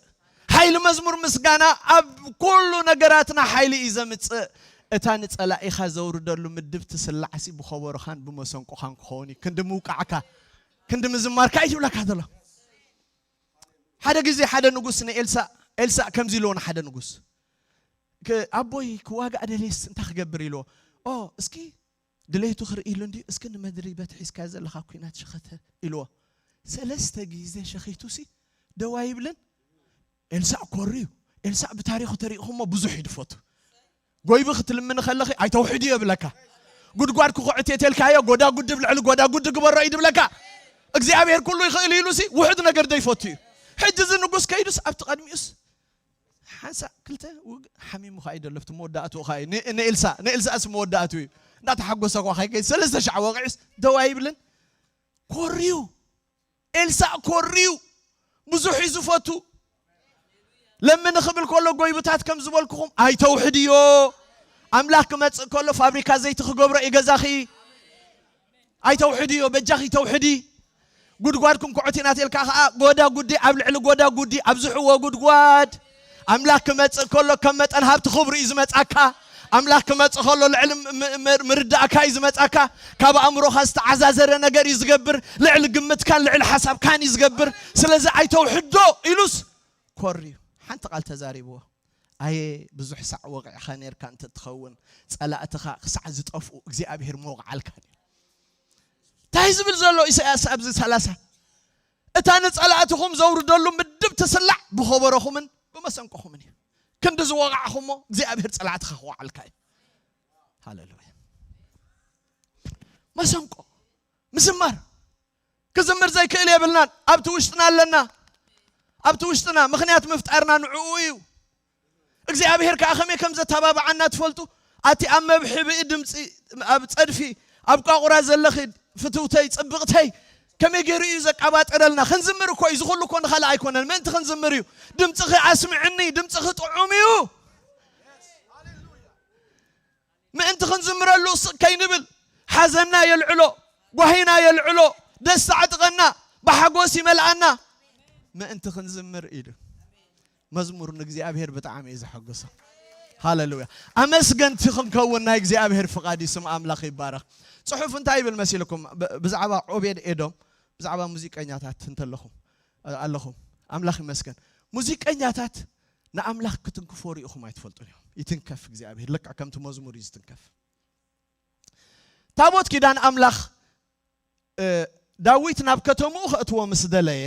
ሓይሊ መዝሙር ምስጋና ኣብ ኩሉ ነገራትና ሓይሊ እዩ ዘምጽእ። እታ ንጸላኢኻ ዘውርደሉ ምድብቲ ስላዕሲ ብኸበሮኻን ብመሰንቆኻን ክኸውን እዩ። ክንዲ ምውቃዕካ፣ ክንዲ ምዝማርካ እዩ ዝብለካ ዘሎ። ሓደ ግዜ ሓደ ንጉስ ንኤልሳእ፣ ኤልሳእ ከምዚ ኢልዎ ንሓደ ንጉስ፣ ክ-፣ "ኣቦይ ክዋጋእ ደልየስ እንታይ ክገብር?" ኢልዎ። "ኦ፣ እስኪ ድሌቱ ክርኢ ኢሉ እንድዩ፣ እስኪ ንምድሪ በቲ ሒዝካዮ ዘለኻ ኲናት ሽኸተ" ኢልዎ። ሰለስተ ግዜ ሸኺቱሲ ደው ኣይብልን። ኤልሳእ ኮርዩ። ኤልሳእ ብታሪኹ ተሪእኹሞ ብዙሕ እዩ ድፈቱ። ጎይቢ ክትልምኒ ከለኺ ኣይተውሕድዮ ይብለካ። ጉድጓድ ክኹዕት እየ ተልካዮ፣ ጎዳ ጉዲ ኣብ ልዕሊ ጎዳ ጉዲ ግበሮ እዩ ድብለካ። እግዚኣብሔር ኩሉ ይኽእል ኢሉሲ ውሑድ ነገር ዘይፈቱ እዩ። ሕጂ እዚ ንጉስ ከይዱስ ኣብቲ ቀድሚኡስ ሓንሳእ ክልተ ውግ-፣ ሓሚሙ ኸኣ እዩ ደሎ፣ ኣብቲ መወዳእትኡ ኸኣ እዩ። ን-፣ ንኤልሳ፣ ንኤልሳእስ መወዳእትኡ እዩ። እንዳተሓጎሰ እኳ ኸይከይድ ሰለስተ ሻዕ ወቒዑስ ደው ኣይብልን። ኮርዩ። ኤልሳእ ኮርዩ። ብዙሕ እዩ ዝፈቱ። ለምኒ ክብል ከሎ ጎይብታት ከም ዝበልኩኹም ኣይተውሕድዮ። ኣምላኽ ክመጽእ ከሎ ፋብሪካ ዘይቲ ክገብሮ እዩ ገዛኺ። ኣይተውሕድዮ፣ በጃኺ ተውሕዲ። ጉድጓድ ክንኩዕት ኢና ተልካ ኸኣ ጎዳ ጉዲ ኣብ ልዕሊ ጎዳ ጉዲ ኣብዝሕዎ ጉድጓድ። ኣምላኽ ክመጽእ ከሎ ከም መጠን ሃብቲ ክብሩ እዩ ዝመጻካ። ኣምላኽ ክመጽእ ከሎ ልዕሊ ም-፣ ም-፣ ምርዳእካ እዩ ዝመጻካ። ካብ ኣእምሮኻ ዝተዓዛዘረ ነገር እዩ ዝገብር። ልዕሊ ግምትካን ልዕሊ ሓሳብካን እዩ ዝገብር። ስለዚ ኣይተውሕዶ ኢሉስ ኮርዩ። ሓንቲ ቃል ተዛሪብዎ። ኣየ ብዙሕ ሳዕ ወቒዕኻ ኔርካ እንተ ትኸውን፣ ጸላእትኻ ክሳዕ ዝጠፍኡ እግዚኣብሔር ምወቕዓልካ ነይሩ። እንታይ ዝብል ዘሎ ኢሳያስ ኣብዚ ሰላሳ? "እታ ንጸላእትኹም ዘውርደሉ ምድብ ትስላዕ ብኸበሮኹምን ብመሰንቆኹምን እዩ። ክንዲ ዝወቓዕኹሞ እግዚኣብሔር ጸላእትኻ ክወዓልካ እዩ።" ሃሌሉያ። መሰንቆ፣ ምዝማር፣ ክዝምር ዘይክእል የብልናን። ኣብቲ ውሽጥና ኣለና። ኣብቲ ውሽጥና ምኽንያት ምፍጣርና ንዕኡ እዩ። እግዚኣብሔር ከኣ ከመይ ከም ዘተባብዓና ትፈልጡ? ኣቲ ኣብ መብሕብኢ ድምፂ፣ ኣብ ፀድፊ፣ ኣብ ቋቑራ ዘለኺ ፍትውተይ፣ ፅብቕተይ፣ ከመይ ገይሩ እዩ ዘቃባጥረልና? ክንዝምር እኮ እዩ። ዝኹሉ እኮ ንኻልእ ኣይኮነን። ምእንቲ ክንዝምር እዩ። ድምፅኺ ኣስምዕኒ፣ ድምፅኺ ጥዑም እዩ። ምእንቲ ክንዝምረሉ ስቕ ከይንብል፣ ሓዘንና የልዕሎ፣ ጓሂና የልዕሎ፣ ደስታ ዕጥቀና፣ ብሓጎስ ይመልኣና። ምእንቲ ክንዝምር ኢሉ። መዝሙር ንእግዚኣብሔር ብጣዕሚ እዩ ዘሐጉሶ። ሃሌሉያ። ኣመስገንቲ ክንከውን ናይ እግዚኣብሔር ፍቓድ እዩ። ስም ኣምላኽ ይባረኽ። ጽሑፍ እንታይ ይብል መሲልኩም? ብ-፣ ብዛዕባ ዖቤድ ኤዶም፣ ብዛዕባ ሙዚቀኛታት እንተለኹም፣ እ፣ ኣለኹም። ኣምላኽ ይመስገን። ሙዚቀኛታት ንኣምላኽ ክትንክፎ ርኢኹም ኣይትፈልጡን እዮም። ይትንከፍ እግዚኣብሔር። ልክዕ ከምቲ መዝሙር እዩ ዝትንከፍ። ታቦት ኪዳን ኣምላኽ፣ እ፣ ዳዊት ናብ ከተምኡ ከእትዎ ምስ ደለየ፣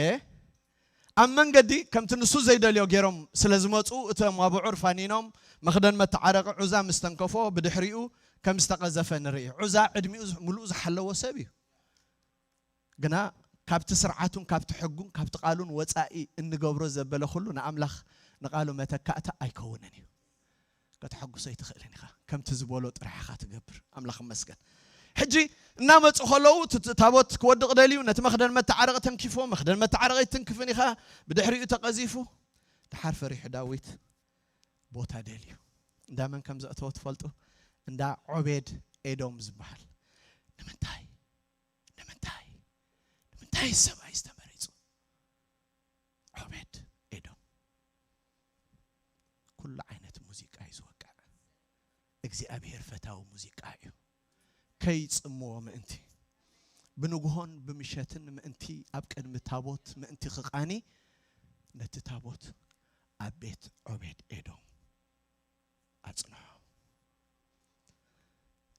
ኣብ መንገዲ ከምቲ ንሱ ዘይደልዮ ገይሮም ስለ ዝመጹ፣ እቶም ኣቡዑር ፋኒኖም፣ መኽደን መተዓረቂ ዑዛ ምስ ተንከፎ፣ ብድሕሪኡ ከም ዝተቐዘፈ ንርኢ። ዑዛ ዕድሚኡ ዝ-፣ ምሉኡ ዝሓለወ ሰብ እዩ። ግና ካብቲ ስርዓቱን ካብቲ ሕጉን ካብቲ ቃሉን ወጻኢ እንገብሮ ዘበለ ኩሉ ንኣምላኽ ንቃሉ መተካእታ ኣይከውንን እዩ። ከተሐጉሶ ኣይትኽእልን ኢኻ። ከምቲ ዝበሎ ጥራሕ ኢኻ ትገብር። ኣምላኽ ይመስገን። ሕጂ እናመጹ ከለዉ፣ እቲ፣ እቲ ታቦት ክወድቕ ደልዩ፣ ነቲ መኽደን መተዓረቂ ተንኪፎ፣ መኽደን መተዓረቂ ኣይትንክፍን ኢኻ፣ ብድሕሪኡ ተቐዚፉ። ደሓር ፈሪሑ ዳዊት ቦታ ደልዩ። እንዳ መን ከም ዘእተዎ ትፈልጡ? እንዳ ዖቤድ ኤዶም ዝበሃል። ንምንታይ? ንምንታይ? ንምንታይ ሰብኣይ ዝተመሪጹ? ዖቤድ ኤዶም። ኩሉ ዓይነት ሙዚቃ እዩ ዝወቅዕ። እግዚኣብሔር ፈታዊ ሙዚቃ እዩ። ከይጽምዎ ምእንቲ፣ ብንግሆን ብምሸትን ምእንቲ፣ ኣብ ቅድሚ ታቦት ምእንቲ ክቓኒ፣ ነቲ ታቦት ኣብ ቤት ዖቤድ ኤዶም ኣጽንሖ።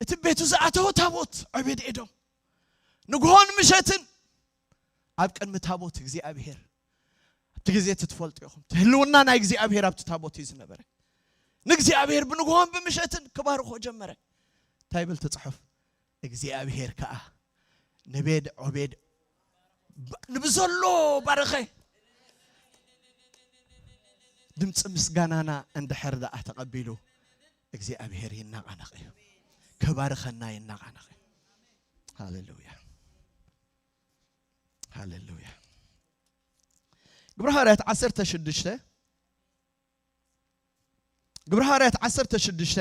እቲ ቤቱ ዝኣተወ ታቦት ዖቤድ ኤዶም፣ ንግሆን ምሸትን ኣብ ቅድሚ ታቦት እግዚኣብሔር። ኣብቲ ግዜ እቲ ትፈልጡ ኢኹም፣ እቲ ህልውና ናይ እግዚኣብሔር ኣብቲ ታቦት እዩ ዝነበረ። ንእግዚኣብሔር ብንግሆን ብምሸትን ክባርኾ ጀመረ። እንታይ ይብል እቲ ጽሑፍ? እግዚኣብሔር ከኣ ንቤት ዖቤድ ብ-፣ ንብዘሎ ባረኸ። ድምፂ ምስጋናና እንድሕር ደኣ ተቐቢሉ፣ እግዚኣብሔር ይነቓነቕ እዩ። ክባርኸና ይነቓነቕ እዩ። ሃሌሉያ። ሃሌሉያ። ግብረ ሃዋርያት ዓሰርተ ሽዱሽተ፣ ግብረ ሃዋርያት ዓሰርተ ሽዱሽተ፣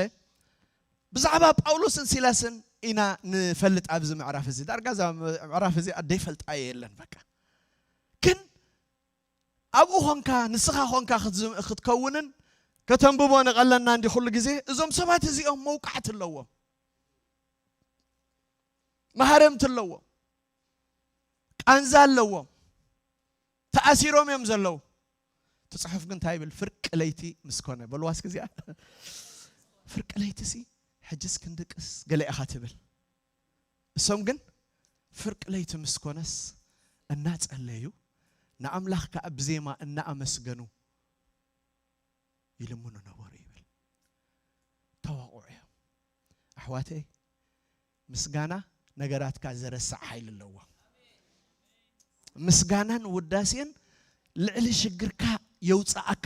ብዛዕባ ጳውሎስን ሲላስን ኢና ንፈልጥ ኣብዚ ምዕራፍ እዚ። ዳርጋ እዛ ምዕራፍ እዚኣ ደይፈልጣ የለን በቃ። ግን ኣብኡ ኾንካ፣ ንስኻ ኾንካ ክትዝ-፣ ክትከውንን ከተንብቦ ንቐለና እንዲ ኩሉ ግዜ፣ እዞም ሰባት እዚኦም መውቃዕቲ ኣለዎም፣ መሃረምቲ ኣለዎም፣ ቃንዛ ኣለዎም፣ ተኣሲሮም እዮም ዘለዉ። እቲ ጽሑፍ ግን እንታይ ይብል? ፍርቂ ለይቲ ምስ ኮነ። በልዋ እስኪ እዚኣ። ፍርቂ ለይቲ ሲ፣ ሕጅስ ክንድቅስ ገለ ኢኻ ትብል። እሶም ግን ፍርቂ ለይቲ ምስ ኮነስ እናጸለዩ፣ ንኣምላኽ ከኣ ብዜማ እናኣመስገኑ ይልምኑ ነበሩ ይብል። ተዋቕዑ እዮም። ኣሕዋተይ፣ ምስጋና ነገራትካ ዘረስዕ ሓይሊ ኣለዎ። ምስጋናን ውዳሴን ልዕሊ ሽግርካ የውፅኣካ።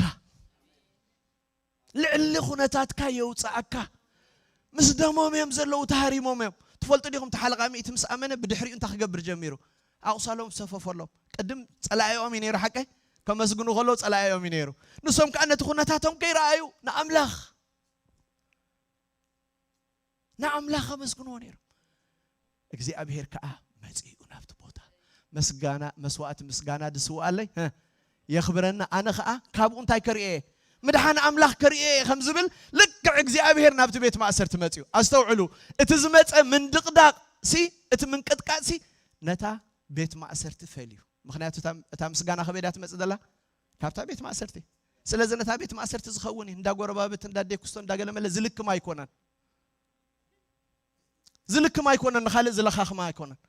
ልዕሊ ኩነታትካ የውፅኣካ። ምስ ደሞም እዮም ዘለዉ፣ ተሃሪሞም እዮም። ትፈልጡ ዲኹም? እቲ ሓለቓ ሚእቲ ምስ ኣመነ ብድሕሪኡ እንታይ ክገብር ጀሚሩ? ኣቑሳሎም ሰፈፈሎም። ቅድም ጸላኢኦም እዩ ነይሩ፣ ሓቀይ? ከመስግኑ ከለዉ ጸላኢኦም እዩ ነይሩ። ንሶም ከኣ ነቲ ኩነታቶም ከይረኣዩ ንኣምላኽ፣ ንኣምላኽ ከመስግንዎ ነይሮም። እግዚኣብሔር ከኣ መጺኡ ናብቲ ቦታ። መስጋና፣ መስዋእቲ ምስጋና ድስውኣለይ፣ ሀ፣ የኽብረና፣ ኣነ ኸኣ ካብኡ እንታይ ከርእየ እየ? ምድሓን ኣምላኽ ከርእየ እየ ከም ዝብል ልክዕ እግዚኣብሔር ናብቲ ቤት ማእሰርቲ መጺኡ። ኣስተውዕሉ፣ እቲ ዝመጸ ምንድቕዳቕ ሲ፣ እቲ ምንቅጥቃጥ ሲ፣ ነታ ቤት ማእሰርቲ ፈልዩ። ምኽንያቱ እታ፣ እታ ምስጋና ከበይ እያ ትመጽእ ዘላ? ካብታ ቤት ማእሰርቲ። ስለዚ ነታ ቤት ማእሰርቲ ዝኸውን እዩ። እንዳ ጎረባብቲ፣ እንዳ ዴኩስቶ፣ እንዳ ገለመለ ዝልክም ኣይኮነን። ዝልክም ኣይኮነን፣ ንኻልእ ዝለኻኽም ኣይኮነን።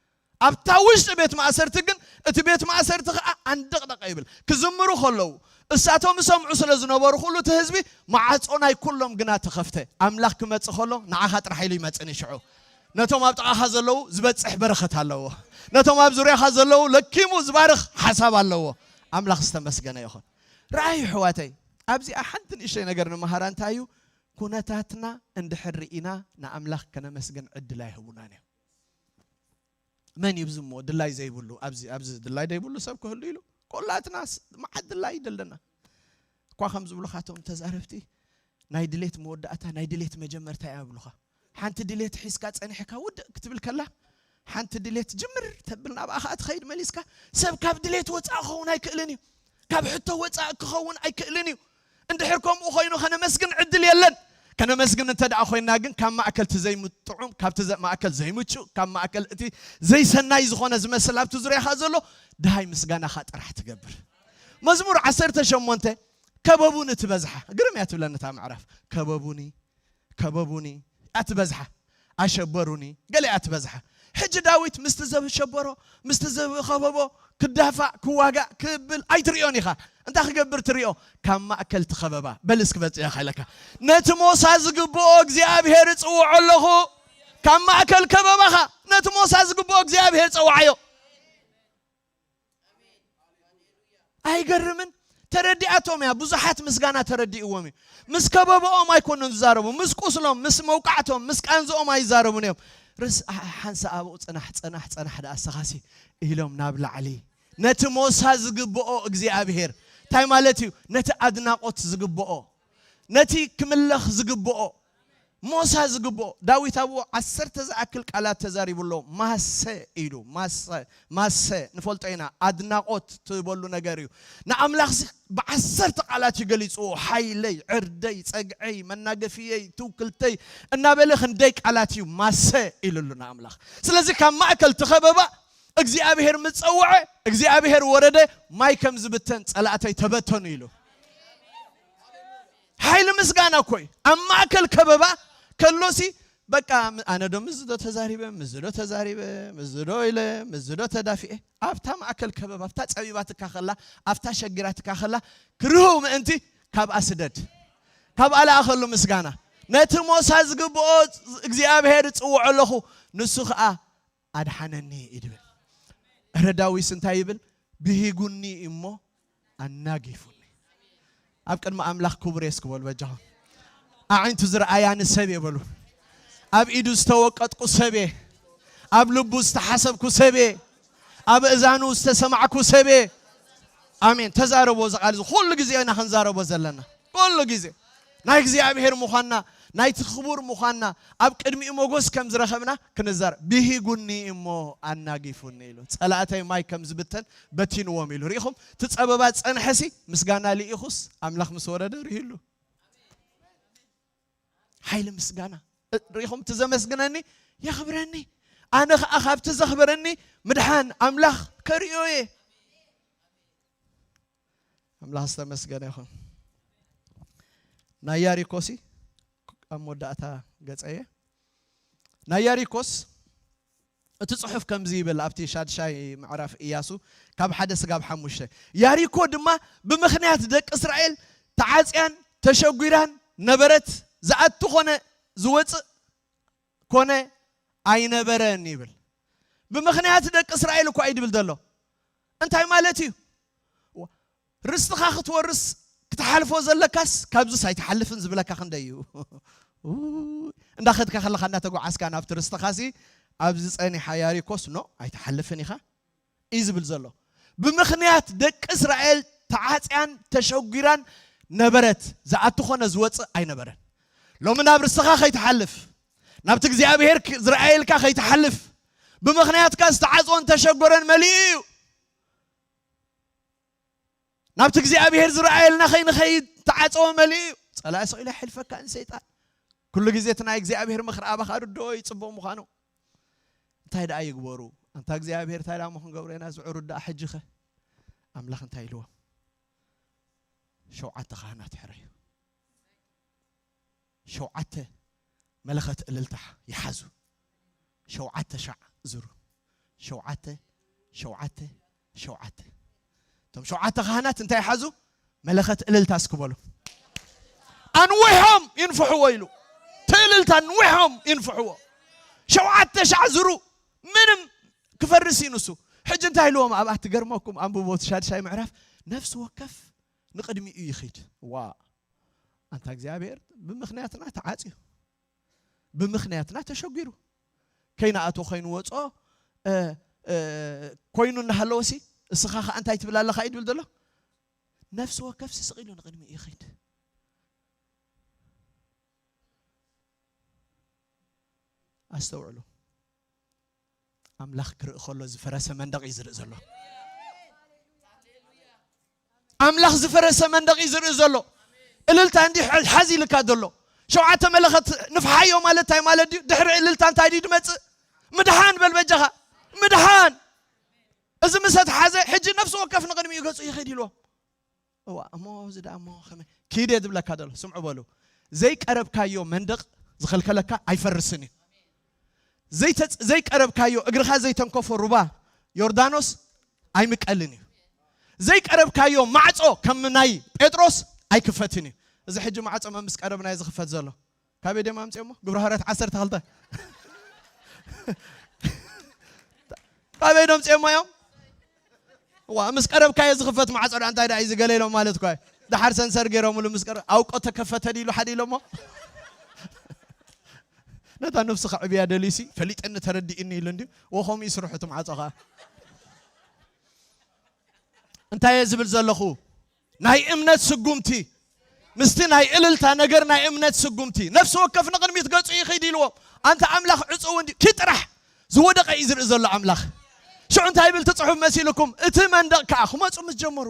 ኣብታ ውሽጢ ቤት ማእሰርቲ ግን፣ እቲ ቤት ማእሰርቲ ኸዓ ኣንደቕደቐ ይብል። ክዝምሩ ኸለዉ፣ እሳቶም ዝሰምዑ ስለ ዝነበሩ፣ ኩሉ እቲ ህዝቢ፣ ማዕጾ ናይ ኩሎም ግና ተኸፍተ። ኣምላኽ ክመጽእ ኸሎ፣ ንዓኻ ጥራሕ ኢሉ ይመጽእ ንሽዑ። ነቶም ኣብ ጥቓኻ ዘለዉ ዝበጽሕ በረኸት ኣለዎ። ነቶም ኣብ ዙርያኻ ዘለዉ ለኪሙ ዝባርኽ ሓሳብ ኣለዎ። ኣምላኽ ዝተመስገነ ይኹን። ረኣዩ፣ ኣሕዋተይ፣ ኣብዚኣ ሓንቲ ንእሽተይ ነገር ንምሃራ። እንታይ እዩ? ኩነታትና እንድሕር ርኢና ንኣምላኽ ከነመስግን ዕድል ኣይህቡናን እዮም። መን እዩ እዚ እሞ ድላይ ዘይብሉ? ኣብዚ ኣብዚ ድላይ ዘይብሉ ሰብ ክህሉ ኢሉ? ኮላትና ስ- መዓት ድላይ ይደለና እኳ። ከም ዝብሉኻቶም ተዛረብቲ፣ ናይ ድሌት መወዳእታ ናይ ድሌት መጀመርታ እያ ይብሉኻ። ሓንቲ ድሌት ሒዝካ ጸኒሕካ ውድእ ክትብል ከላ፣ ሓንቲ ድሌት ጅምር ተብል ናብኣ ኸኣ ትኸይድ መሊስካ። ሰብ ካብ ድሌት ወጻእ ክኸውን ኣይክእልን እዩ። ካብ ሕቶ ወጻእ ክኸውን ኣይክእልን እዩ። እንድሕር ከምኡ ኮይኑ ከነመስግን ዕድል የለን። ከነመስግን እንተ ደኣ ኮይና ግን ካብ ማእከል እቲ ዘይምጥዑም፣ ካብቲ ዘ- ማእከል ዘይምቹእ፣ ካብ ማእከል እቲ ዘይሰናይ ዝኾነ ዝመስል ኣብቲ ዙርያኻ ዘሎ ድሃይ ምስጋናኻ ጥራሕ ትገብር። መዝሙር ዓሰርተ ሸሞንተ ከበቡኒ ትበዝሓ። ግርም እያ ትብለኒ እታ ምዕራፍ። ከበቡኒ ከበቡኒ ኣትበዝሓ፣ ኣሸበሩኒ ገለ ኣትበዝሓ። ሕጂ ዳዊት ምስቲ ዘሸበሮ ምስቲ ዝኸበቦ ክዳፋእ ክዋጋእ ክብል ኣይትርእዮን ኢኻ። እንታይ ክገብር ትርእዮ? ካብ ማእከል ትኸበባ በል እስኪ በጽያ ካይለካ፣ ነቲ ሞሳ ዝግብኦ እግዚኣብሔር እጽውዖ ኣለኹ። ካብ ማእከል ከበባኻ ነቲ ሞሳ ዝግብኦ እግዚኣብሔር ጸውዓዮ። ኣይገርምን? ተረዲኣቶም እያ። ብዙሓት ምስጋና ተረዲእዎም እዩ። ምስ ከበበኦም ኣይኮኑን ዝዛረቡ። ምስ ቁስሎም፣ ምስ መውቃዕቶም፣ ምስ ቃንዝኦም ኣይዛረቡን እዮም። ርስ ሓንሳእ ኣብኡ ጽናሕ፣ ጽናሕ፣ ጽናሕ ደኣ ኣሰኻሲ ኢሎም ናብ ላዕሊ። ነቲ ሞሳ ዝግብኦ እግዚኣብሔር እንታይ ማለት እዩ? ነቲ ኣድናቆት ዝግብኦ፣ ነቲ ክምለኽ ዝግብኦ፣ ሞሳ ዝግብኦ። ዳዊት ኣብኡ ዓሰርተ ዝኣክል ቃላት ተዛሪቡ ኣሎ። ማሰ ኢሉ፣ ማሰ፣ ማሰ ንፈልጦ ኢና። ኣድናቆት ትበሉ ነገር እዩ። ንኣምላኽ ሲ ብዓሰርተ ቃላት እዩ ገሊጽዎ። ሓይለይ፣ ዕርደይ፣ ጸግዐይ፣ መናገፍየይ፣ ትውክልተይ እናበለ ክንደይ ቃላት እዩ ማሰ ኢሉሉ ንኣምላኽ። ስለዚ ካብ ማእከል ትኸበባ እግዚኣብሔር ምጸውዐ፣ እግዚኣብሔር ወረደ፣ ማይ ከም ዝብተን ጸላእተይ ተበተኑ ኢሉ። ሓይሊ ምስጋና እኮ እዩ። ኣብ ማእከል ከበባ ከሎሲ በቃ ም- ኣነ ዶ ምስዚ ዶ ተዛሪበ፣ ምስዚ ዶ ተዛሪበ፣ ምስዚ ዶ ኢለ፣ ምስዚ ዶ ተዳፊኤ። ኣብታ ማእከል ከበባ፣ ኣብታ ጸቢባትካ ከላ፣ ኣብታ ሸጊራትካ ከላ፣ ክርህው ምእንቲ ካብኣ ስደድ። ካብኣ ለኣኸሉ ምስጋና። ነቲ ሞሳ ዝግብኦ እግዚኣብሔር እጽውዖ ኣለኹ፣ ንሱ ኸኣ ኣድሓነኒ እዩ ድብል። እረ ዳዊስ እንታይ ይብል? ብሂጉኒ እሞ ኣናጊፉኒ። ኣብ ቅድሚ ኣምላኽ ክቡር እየ እስኪ በሉ በጃኹም። ኣዒንቱ ዝረኣያኒ ሰብ እየ በሉ። ኣብ ኢዱ ዝተወቀጥኩ ሰብ እየ። ኣብ ልቡ ዝተሓሰብኩ ሰብ እየ። ኣብ እዛኑ ዝተሰማዕኩ ሰብ እየ። ኣሜን። ተዛረቦ እዚ ቃል እዚ ኩሉ ግዜ ኢና ክንዛረቦ ዘለና። ኩሉ ግዜ ናይ እግዚኣብሔር ምዃንና፣ ናይቲ ክቡር ምዃንና፣ ኣብ ቅድሚኡ ሞጎስ ከም ዝረኸብና ክንዛረብ። ብሂጉኒ እሞ ኣናጊፉኒ ኢሉ። ጸላእተይ ማይ ከም ዝብተን በቲንዎም ኢሉ። ርኢኹም? እቲ ጸበባ ጸንሐሲ ምስጋና ልኢኹስ ኣምላኽ ምስ ወረደ ርሂሉ። ሓይሊ ምስጋና። እ- ርኢኹም? እቲ ዘመስግነኒ የኽብረኒ። ኣነ ኸኣ ካብቲ ዘኽብረኒ ምድሓን ኣምላኽ ከርእዮ እየ። ኣምላኽ ዝተመስገነ ይኹን። ናይ ያሪኮሲ ኣብ መወዳእታ ገጸየ። ናይ ያሪኮስ እቲ ጽሑፍ ከምዚ ይብል፣ ኣብቲ ሻድሻይ ምዕራፍ ኢያሱ ካብ ሓደ ስጋብ ሓሙሽተ። ያሪኮ ድማ ብምኽንያት ደቂ እስራኤል ተዓጽያን ተሸጒራን ነበረት፣ ዝኣቱ ኾነ ዝወጽእ ኮነ ኣይነበረን ይብል። ብምኽንያት ደቂ እስራኤል እኳ እዩ ድብል ዘሎ። እንታይ ማለት እዩ? ዋ- ርስትኻ ክትወርስ ክትሓልፎ ዘለካስ ካብዚስ ኣይትሓልፍን ዝብለካ ክንደይ እዩ? ኡ፣ እንዳኸድካ ከለኻ እናተጓዓዝካ ናብቲ ርስትኻሲ ኣብዚ ጸኒሓ ያሪኮስ ኖ ኣይትሓልፍን ኢኻ እዩ ዝብል ዘሎ። ብምኽንያት ደቂ እስራኤል ተዓጽያን ተሸጒራን ነበረት፣ ዝኣቱ ኾነ ዝወጽእ ኣይነበረን። ሎሚ ናብ ርስትኻ ከይትሓልፍ፣ ናብቲ እግዚኣብሔር ክ- ዝረኣየልካ ከይትሓልፍ፣ ብምኽንያትካ ዝተዓጽወን ተሸጎረን መሊኡ እዩ። ናብቲ እግዚኣብሔር ዝረኣየልና ከይንኸይድ ተዓጸወ መሊኡ እዩ። ጸላኢ ስቕ ኢሉ ኣይሕልፈካን ሰይጣን። ኩሉ ግዜ እቲ ናይ እግዚኣብሔር ምኽሪ ኣባኻ ርድኦ እዩ ጽቡቕ ምዃኑ። እንታይ ደኣ ይግበሩ? ኣንታ እግዚኣብሔር እንታይ ደኣ እሞ ክንገብሮ ኢና? ዝዕሩድ ደኣ ሕጂ ኸ ኣምላኽ እንታይ ኢልዎም? ሸውዓተ ካህናት ሕረዩ። ሸውዓተ መለኸት እልልታ ይሓዙ። ሸውዓተ ሻዕ ዝሩ። ሸውዓተ፣ ሸውዓተ፣ ሸውዓተ። እቶም ሸውዓተ ካህናት እንታይ ይሓዙ? መለኸት እልልታ እስኪ በሉ። ኣንዊሖም ይንፍሕዎ ኢሉ። እቲ እልልታ ኣንዊሖም ይንፍሕዎ። ሸውዓተ ሻዕ ዝሩ። ምንም ክፈርስ እዩ ንሱ። ሕጂ እንታይ ኢልዎም? ኣብኣ ትገርመኩም፣ ኣንብቦ እቲ ሻድሻይ ምዕራፍ። ነፍሲ ወከፍ ንቕድሚኡ ይኺድ። ዋ ኣንታ እግዚኣብሔር ብምኽንያትና ተዓፅዩ፣ ብምኽንያትና ተሸጒሩ፣ ከይንኣትዎ ከይንወፅኦ እ፣ እ፣ ኮይኑ እናሃለወሲ፣ እስኻ ኸዓ እንታይ ትብል ኣለኻ እዩ ድብል ዘሎ? ነፍሲ ወከፍሲ ስቕ ኢሉ ንቕድሚኡ ይኸይድ። ኣስተውዕሉ። ኣምላኽ ክርኢ ከሎ ዝፈረሰ መንደቕ እዩ ዝርኢ ዘሎ። ኣምላኽ ዝፈረሰ መንደቕ እዩ ዝርኢ ዘሎ። እልልታ እንዲህ ሓዝ ኢልካ ዘሎ። ሸውዓተ መለኸት ንፍሓዮ ማለት እንታይ ማለት ድዩ? ድሕሪ እልልታ እንታይ ድዩ ድመጽእ? ምድሓን በል በጃኻ። ምድሓን። እዚ ምስ ተሓዘ ሕጂ ነፍሲ ወከፍ ንቕድሚኡ ገጹ ይኸይድ ኢልዎ። እዋ እሞ እዚ ደኣ እሞ ከመይ ኪድ እየ ዝብለካ ዘሎ። ስምዑ በሉ። ዘይቀረብካዮ መንደቕ ዝኸልከለካ ኣይፈርስን እዩ። ዘይተ-፣ ዘይቀረብካዮ እግርኻ ዘይተንከፎ ሩባ ዮርዳኖስ ኣይምቀልን እዩ። ዘይቀረብካዮ ማዕጾ ከም ናይ ጴጥሮስ ኣይክፈትን እዩ። እዚ ሕጂ ማዕጾ መን ምስ ቀረብና እዩ ዝኽፈት ዘሎ? ካበይ ድዮም ኣምፅኦሞ? ግብረ ሃዋርያት ዓሰርተ ክልተ። ካበይ ዶም ፅኦሞ እዮም? ዋ፣ ምስ ቀረብካዮ ዝኽፈት ማዕጾ ዳ እንታይ ዳ እዩ ዝገለ ኢሎም ማለት እኮ እዩ። ደሓር ሰንሰር ገይሮምሉ ምስ ቀረ-፣ ኣውቆ ተከፈተ ድዩ ኢሉ ሓደ ኢሎሞ? ነታ ነፍስኻ ዕብያ ደልዩሲ ፈሊጠኒ ተረዲእኒ ኢሉ እንድዩ። ወኸምኡ ይስርሑ እቲ ማዕጾ ኸዓ። እንታይ እየ ዝብል ዘለኹ? ናይ እምነት ስጉምቲ፣ ምስቲ ናይ እልልታ ነገር ናይ እምነት ስጉምቲ። ነፍሲ ወከፍ ንቕድሚት ገጹ ይኸይድ ኢልዎም። ኣንታ ኣምላኽ ዕጹው እንዲ-፣ ኪድ ጥራሕ ዝወደቐ እዩ ዝርኢ ዘሎ ኣምላኽ። ሽዑ እንታይ ይብል እቲ ጽሑፍ መሲልኩም? እቲ መንደቕ ከኣ ክመጹ ምስ ጀመሩ፣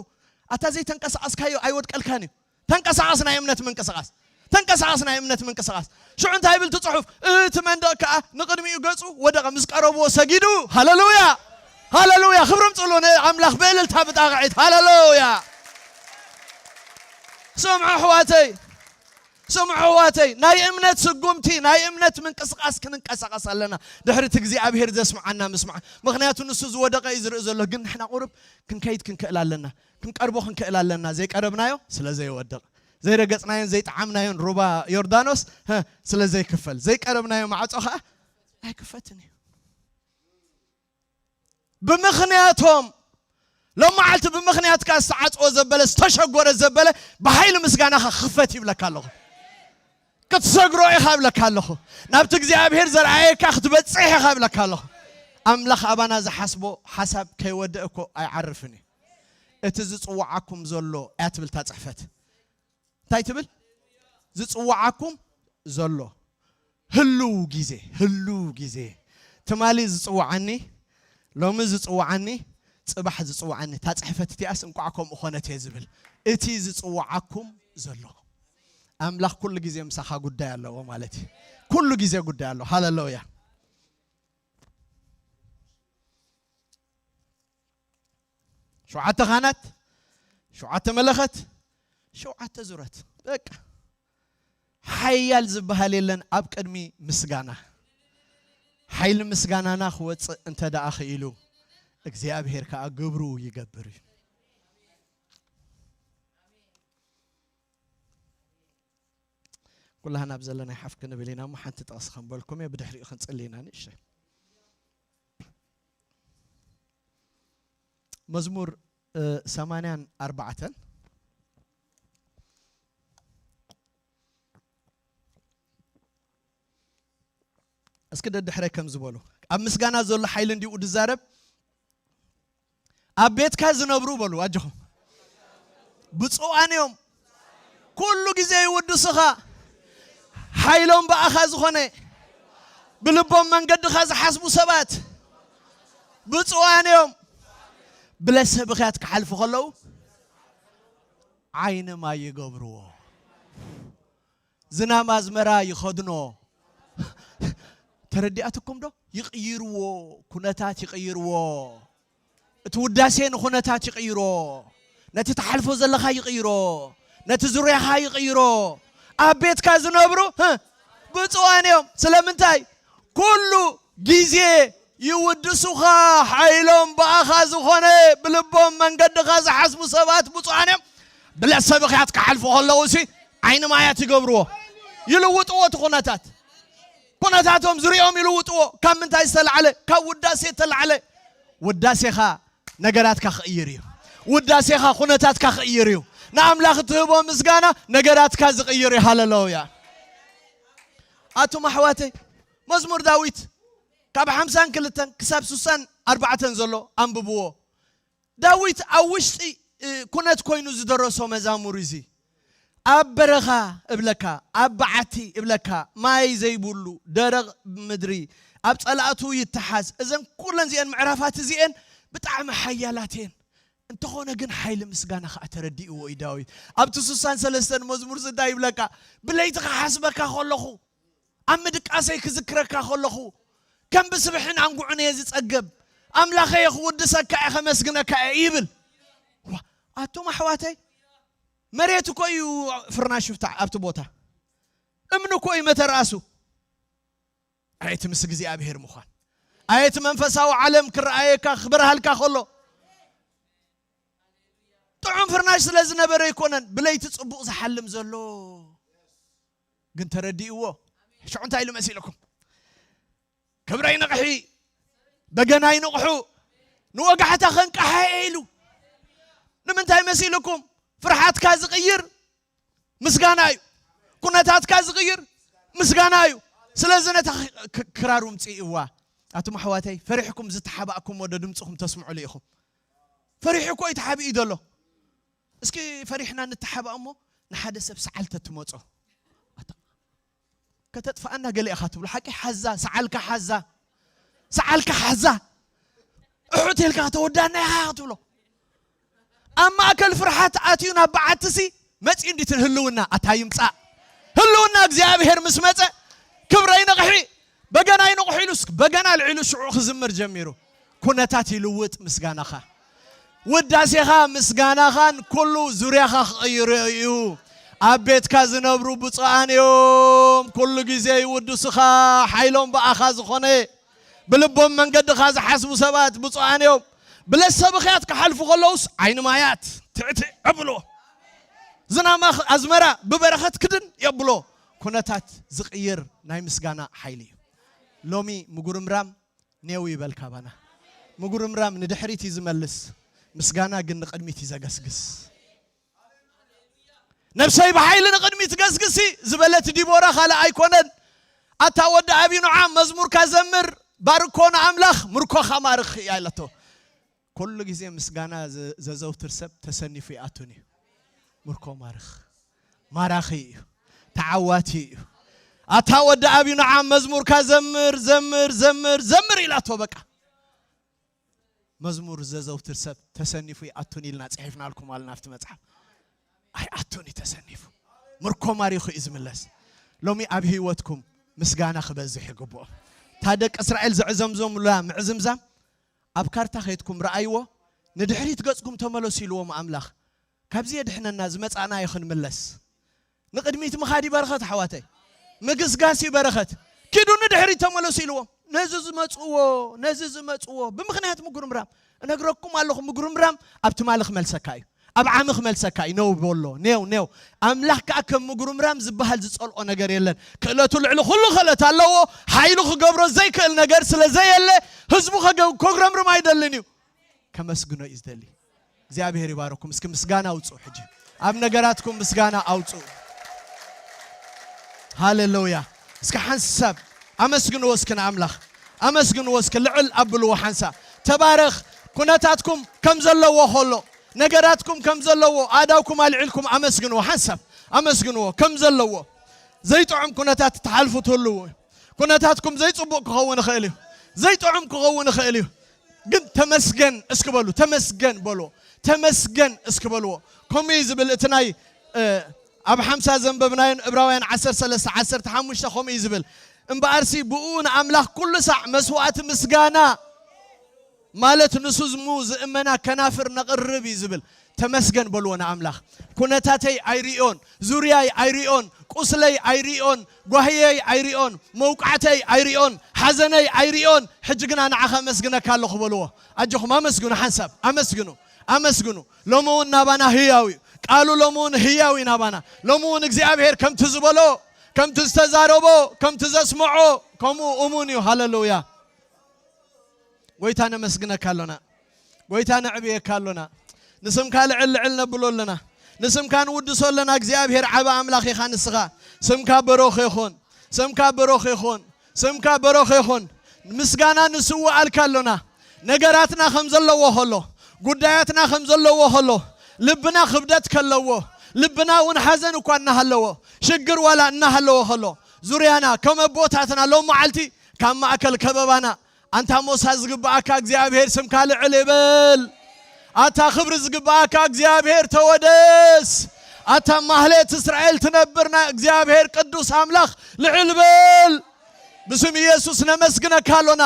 ኣታ ዘይተንቀሳቐስካዮ ኣይወድቀልካን እዩ። ተንቀሳቐስ፣ ናይ እምነት ምንቅስቓስ። ተንቀሳቐስ፣ ናይ እምነት ምንቅስቓስ። ሽዑ እንታይ ይብል እቲ ጽሑፍ? እቲ መንደቕ ከኣ ንቕድሚኡ ገጹ ወደቐ፣ ምስ ቀረብዎ ሰጊዱ። ሃሌሉያ! ሃሌሉያ! ክብሪ ኣምጽእሉ ንኣምላኽ ብእልልታ ብጣቕዒት። ሃሌሉያ! ስምዑ ኣሕዋተይ፣ ስምዑ ኣሕዋተይ፣ ናይ እምነት ስጉምቲ፣ ናይ እምነት ምንቅስቓስ ክንንቀሳቐስ ኣለና። ድሕሪ እቲ እግዚኣብሔር ዘስምዓና ምስማዕ። ምኽንያቱ ንሱ ዝወደቐ እዩ ዝርኢ ዘሎ፣ ግን ንሕና ቁሩብ ክንከይድ ክንክእል ኣለና። ክንቀርቦ ክንክእል ኣለና። ዘይቀረብናዮ ስለ ዘይወድቕ፣ ዘይረገጽናዮን ዘይጠዓምናዮን ሩባ ዮርዳኖስ፣ ሀ፣ ስለ ዘይክፈል፣ ዘይቀረብናዮ ማዕጾ ኸኣ ኣይክፈትን እዩ። ብምኽንያቶም፣ ሎም መዓልቲ ብምኽንያትካ ዝተዓጽወ ዘበለ፣ ዝተሸጎረ ዘበለ፣ ብሓይሊ ምስጋናኻ ክኽፈት ይብለካ ኣለኹ። ክትሰግሮ ኢኻ እብለካ ኣለኹ። ናብቲ እግዚኣብሔር ዘርኣየካ ክትበጽሕ ኢኻ እብለካ ኣለኹ። ኣምላኽ ኣባና ዝሓስቦ ሓሳብ ከይወደእ እኮ ኣይዓርፍን እዩ። እቲ ዝጽውዓኩም ዘሎ እያ ትብል እታ ጽሕፈት። እንታይ ትብል? ዝጽውዓኩም ዘሎ ህሉው ግዜ፣ ህሉው ግዜ። ትማሊ ዝጽውዓኒ፣ ሎሚ ዝጽውዓኒ፣ ጽባሕ ዝጽውዓኒ። እታ ጽሕፈት እቲኣስ እንቋዕ ከምኡ ኾነት እየ ዝብል። እቲ ዝጽውዓኩም ዘሎ። ኣምላኽ ኩሉ ግዜ ምሳኻ ጉዳይ ኣለዎ ማለት እዩ። ኩሉ ግዜ ጉዳይ ኣለዎ። ሃሌሉያ። ሸውዓተ ካህናት፣ ሸውዓተ መለኸት፣ ሸውዓተ ዙረት። በቃ። ሓያል ዝበሃል የለን ኣብ ቅድሚ ምስጋና። ሓይሊ ምስጋናና ክወጽእ እንተ ደኣ ክኢሉ፣ እግዚኣብሔር ከኣ ግብሩ ይገብር እዩ። ኩላህና ኣብ ዘለናይ ሓፍ ክንብል ኢና እሞ፣ ሓንቲ ጥቕሲ ከንበልኩም እየ፣ ብድሕሪኡ ክንጽሊ ኢና ንእሽተይ። መዝሙር፣ እ፣ ሰማንያን ኣርባዕተን። እስኪ ደድሕረይ ከም ዝበሉ፣ ኣብ ምስጋና ዘሎ ሓይሊ እንዲኡ ዝዛረብ፣ ኣብ ቤትካ ዝነብሩ በሉ፣ ኣጆኹም። ብፁዓን እዮም፣ ኩሉ ግዜ ይውድሱኻ። ሓይሎም ብኣኻ ዝኾነ፣ ብልቦም መንገድኻ ዝሓስቡ ሰባት ብፁዓን እዮም። ብለሰ ብኽያት ክሓልፉ ከለዉ ዓይኒ ማይ ይገብርዎ። ዝናም ኣዝመራ ይኸድኖ። ተረዲኣትኩም ዶ? ይቕይርዎ፣ ኩነታት ይቕይርዎ። እቲ ውዳሴ ንኹነታት ይቕይሮ። ነቲ ትሓልፎ ዘለኻ ይቕይሮ። ነቲ ዙርያኻ ይቕይሮ። ኣብ ቤትካ ዝነብሩ፣ ህ፣ ብፁዓን እዮም። ስለምንታይ? ኩሉ ግዜ ይውድሱኻ፣ ሓይሎም ብኣኻ ዝኾነ፣ ብልቦም መንገድኻ ዝሓስቡ ሰባት ብፁዓን እዮም። ብለሰ ብኽያት ክሓልፉ ከለዉ ሲ ዓይኒ ማያት ይገብርዎ፣ ይልውጥዎ እቲ ኩነታት። ኩነታቶም ዙሪኦም ይልውጥዎ። ካብ ምንታይ ዝተላዕለ? ካብ ውዳሴ ዝተላዕለ። ውዳሴኻ ነገራትካ ክቕይር እዩ። ውዳሴኻ ኩነታትካ ክቕይር እዩ። ንኣምላኽ እትህቦ ምስጋና ነገራትካ ዝቕይር እዩ። ሃለሉያ። ኣቱም ኣሕዋተይ፣ መዝሙር ዳዊት ካብ ሓምሳን ክልተን ክሳብ ስሳን ኣርባዕተን ዘሎ ኣንብብዎ። ዳዊት ኣብ ውሽጢ ኩነት ኮይኑ ዝደረሶ መዛሙር እዚ። ኣብ በረኻ እብለካ፣ ኣብ በዓቲ እብለካ፣ ማይ ዘይብሉ ደረቕ ምድሪ፣ ኣብ ጸላእቱ ይተሓዝ። እዘን ኩለን እዚአን ምዕራፋት እዚአን ብጣዕሚ ሓያላት እየን። እንተኾነ ግን ሓይሊ ምስጋና ኸዓ ተረዲእዎ እዩ ዳዊት። ኣብቲ ስሳን ሰለስተን መዝሙር ዝዳ ይብለካ፣ ብለይቲ ክሓስበካ ከለኹ፣ ኣብ ምድቃሰይ ክዝክረካ ከለኹ፣ ከም ብስብሕን ኣንጉዕን እየ ዝጸገብ። ኣምላኸየ ክውድሰካ እየ፣ ከመስግነካ እየ ይብል። ዋ፣ ኣቱም ኣሕዋተይ፣ መሬት እኮ እዩ ፍርናሽ ይፍታሕ ኣብቲ ቦታ። እምኒ እኮ እዩ መተርኣሱ። ኣየት ምስ እግዚኣብሔር ምዃን፣ ኣየት መንፈሳዊ ዓለም ክረኣየካ ክበርሃልካ ከሎ። ጥዑም ፍርናሽ ስለ ዝነበረ ኣይኮነን ብለይቲ ጽቡቕ ዝሓልም ዘሎ። ግን ተረዲእዎ። ሽዑ እንታይ ኢሉ መሲልኩም? ክብረይ ንቕሒ፣ በገናይ ንቕሑ፣ ንወጋሕታ ከንቃሓ እየ ኢሉ። ንምንታይ መሲልኩም? ፍርሓትካ ዝቕይር ምስጋና እዩ። ኩነታትካ ዝቕይር ምስጋና እዩ። ስለዚ ነታ ክ-፣ ክ-፣ ክራር ውምፅእዋ። ኣቱም ኣሕዋተይ፣ ፈሪሕኩም ዝተሓባእኩሞ ዶ ድምፅኹም ተስምዑሉ ኢኹም? ፈሪሑ እኮ እዩ ተሓቢኡ ዘሎ። እስኪ ፈሪሕና ንተሓባእ እሞ ንሓደ ሰብ ሰዓል ተትመጾ። ኣታ-፣ ከተጥፍኣና ገለ ኢኻ ትብሎ። ሓቂ ሓዛ፣ ሰዓልካ ሓዛ። ሰዓልካ ሓዛ። እሑት ኢልካ ከተወዳና ኢኻ ትብሎ። ኣብ ማእከል ፍርሓት ኣትዩ ናብ በዓትሲ መጺኡ እንዲትን ህልውና ኣታ ይምጻእ። ህልውና እግዚኣብሔር ምስ መጸ ክብረይ ንቕሒ፣ በገናይ ንቕሒ ኢሉስ በገና ኣልዒሉ ሽዑ ክዝምር ጀሚሩ። ኩነታት ይልውጥ ምስጋናኻ። ውዳሴኻ ምስጋናኻን ኩሉ ዙርያኻ ክቕይሮ እዩ። ኣብ ቤትካ ዝነብሩ ብፁዓን እዮም፣ ኩሉ ግዜ ይውድሱኻ፣ ሓይሎም ብኣኻ ዝኾነ፣ ብልቦም መንገድኻ ዝሓስቡ ሰባት ብፁዓን እዮም። ብለሰ ብኽያት ክሓልፉ ከለውስ ዓይኒ ማያት ትዕትዕ የብሎ። ዝናም ኣኽ-፣ ኣዝመራ ብበረኸት ክድን የብሎ። ኩነታት ዝቕይር ናይ ምስጋና ሓይሊ እዩ። ሎሚ ምጉርምራም ኔው ይበል ካባና። ምጉርምራም ንድሕሪት እዩ ዝመልስ፣ ምስጋና ግን ንቕድሚት እዩ ዘገስግስ። ነብሰይ ብሓይሊ ንቕድሚት ገስግሲ ዝበለት ዲቦራ ካልእ ኣይኮነን። ኣታ ወዲ ኣቢኖዓም መዝሙርካ ዘምር፣ ባርኮ ንኣምላኽ ምርኮኻ ማርኽ እያ ኢለቶ። ኩሉ ግዜ ምስጋና ዘ-፣ ዘዘውትር ሰብ ተሰኒፉ ይኣቱን እዩ። ምርኮ ማርኽ፣ ማራኺ እዩ፣ ተዓዋቲ እዩ። ኣታ ወዲ ኣቢኖዓም መዝሙርካ ዘምር፣ ዘምር፣ ዘምር፣ ዘምር ኢላቶ በቃ። መዝሙር ዘዘውትር ሰብ ተሰኒፉ ይኣቱን ኢልና ጽሒፍናልኩም ኣለና ኣብቲ መጽሓፍ። ኣይኣቱን እዩ ተሰኒፉ። ምርኮ ማሪኹ እዩ ዝምለስ። ሎሚ ኣብ ህይወትኩም ምስጋና ክበዝሕ ይግብኦ። እታ ደቂ እስራኤል ዘዕዘምዘሙላ ምዕዝምዛም ኣብ ካርታ ከይድኩም ረኣይዎ። ንድሕሪት ገጽኩም ተመለሱ ኢልዎም ኣምላኽ። ካብዚ የድሕነና ዝመጻእናዮ ክንምለስ። ንቕድሚት ምኻድ እዩ በረኸት ኣሕዋተይ። ምግስጋስ እዩ በረኸት። ኪዱ ንድሕሪት ተመለሱ ኢልዎም። ነዚ ዝመጽዎ፣ ነዚ ዝመጽዎ ብምኽንያት ምጉርምራም። እነግረኩም ኣለኹ፣ ምጉርምራም ኣብ ትማሊ ክመልሰካ እዩ። ኣብ ዓሚ ክመልሰካ እዩ። ኔው በሎ፣ ኔው፣ ኔው። ኣምላኽ ከኣ ከም ምጉርምራም ዝበሃል ዝጸልኦ ነገር የለን። ክእለቱ ልዕሊ ኩሉ ክእለት ኣለዎ። ሓይሉ ክገብሮ ዘይክእል ነገር ስለ ዘየለ ህዝቡ ከገ-፣ ከጉረምርም ኣይደልን እዩ። ከመስግኖ እዩ ዝደሊ። እግዚኣብሔር ይባርኩም። እስኪ ምስጋና ኣውፅኡ ሕጂ። ኣብ ነገራትኩም ምስጋና ኣውፅኡ። ሃሌሉያ። እስኪ ሓንሳብ ኣመስግንዎ እስኪ ንኣምላኽ። ኣመስግንዎ እስኪ ልዕል ኣብልዎ ሓንሳብ። ተባረኽ። ኩነታትኩም ከም ዘለዎ ከሎ፣ ነገራትኩም ከም ዘለዎ፣ ኣእዳውኩም ኣልዒልኩም ኣመስግንዎ ሓንሳብ። ኣመስግንዎ ከም ዘለዎ። ዘይጥዑም ኩነታት ትሓልፉ ትህልዉ። ኩነታትኩም ዘይጽቡቕ ክኸውን ይኽእል እዩ። ዘይጥዑም ክኸውን ይኽእል እዩ። ግን ተመስገን እስኪ በሉ፣ ተመስገን በሉ፣ ተመስገን እስኪ በልዎ። ከምኡ እዩ ዝብል እቲ ናይ፣ እ፣ ኣብ ሓምሳ ዘንበብናዮን ዕብራውያን ዓሰርተ ሰለስተ ዓሰርተ ሓሙሽተ ከምኡ እዩ ዝብል። እምበኣርሲ ብኡ ንኣምላኽ ኩሉ ሳዕ መስዋዕቲ ምስጋና ማለት ንሱ ዝሙ ዝእመና ከናፍር ነቕርብ እዩ ዝብል። ተመስገን በልዎ ንኣምላኽ። ኩነታተይ ኣይርእዮን፣ ዙርያይ ኣይርእዮን፣ ቁስለይ ኣይርእዮን፣ ጓህየይ ኣይርእዮን፣ መውቃዕተይ ኣይርእዮን፣ ሓዘነይ ኣይርእዮን፣ ሕጂ ግና ንዓኻ ኣመስግነካ ኣለኹ በልዎ። ኣጆኹም ኣመስግኑ፣ ሓንሳብ ኣመስግኑ፣ ኣመስግኑ። ሎሚ እውን ናባና ህያው እዩ ቃሉ፣ ሎሚ እውን ህያው እዩ ናባና። ሎሚ እውን እግዚኣብሔር ከምቲ ዝበሎ፣ ከምቲ ዝተዛረቦ፣ ከምቲ ዘስምዖ፣ ከምኡ እሙን እዩ። ሃሌሉያ። ጎይታ ነመስግነካ ኣሎና። ጎይታ ነዕብየካ ኣሎና። ንስምካ ልዕል ልዕል ነብሎ ኣለና። ንስምካ ንውድሶ ኣለና እግዚኣብሔር ዓቢ ኣምላኽ ኢኻ ንስኻ። ስምካ በሮኽ ይኹን። ስምካ በሮኽ ይኹን። ስምካ በሮኽ ይኹን። ምስጋና ንስውኣልካ ኣሎና። ነገራትና ከም ዘለዎ ከሎ፣ ጉዳያትና ከም ዘለዎ ከሎ፣ ልብና ክብደት ከለዎ፣ ልብና እውን ሓዘን እኳ እናሃለዎ፣ ሽግር ዋላ እናሃለዎ ከሎ፣ ዙርያና ከም ኣቦታትና ሎም መዓልቲ ካብ ማእከል ከበባና ኣንታ ሞሳ ዝግብኣካ እግዚኣብሔር ስምካ ልዕል ይበል። ኣታ ክብሪ ዝግብኣካ እግዚኣብሔር ተወደስ። ኣታ ማህሌት እስራኤል ትነብርና እግዚኣብሔር ቅዱስ ኣምላኽ ልዕል በል። ብስም ኢየሱስ ነመስግነካ ኣሎና።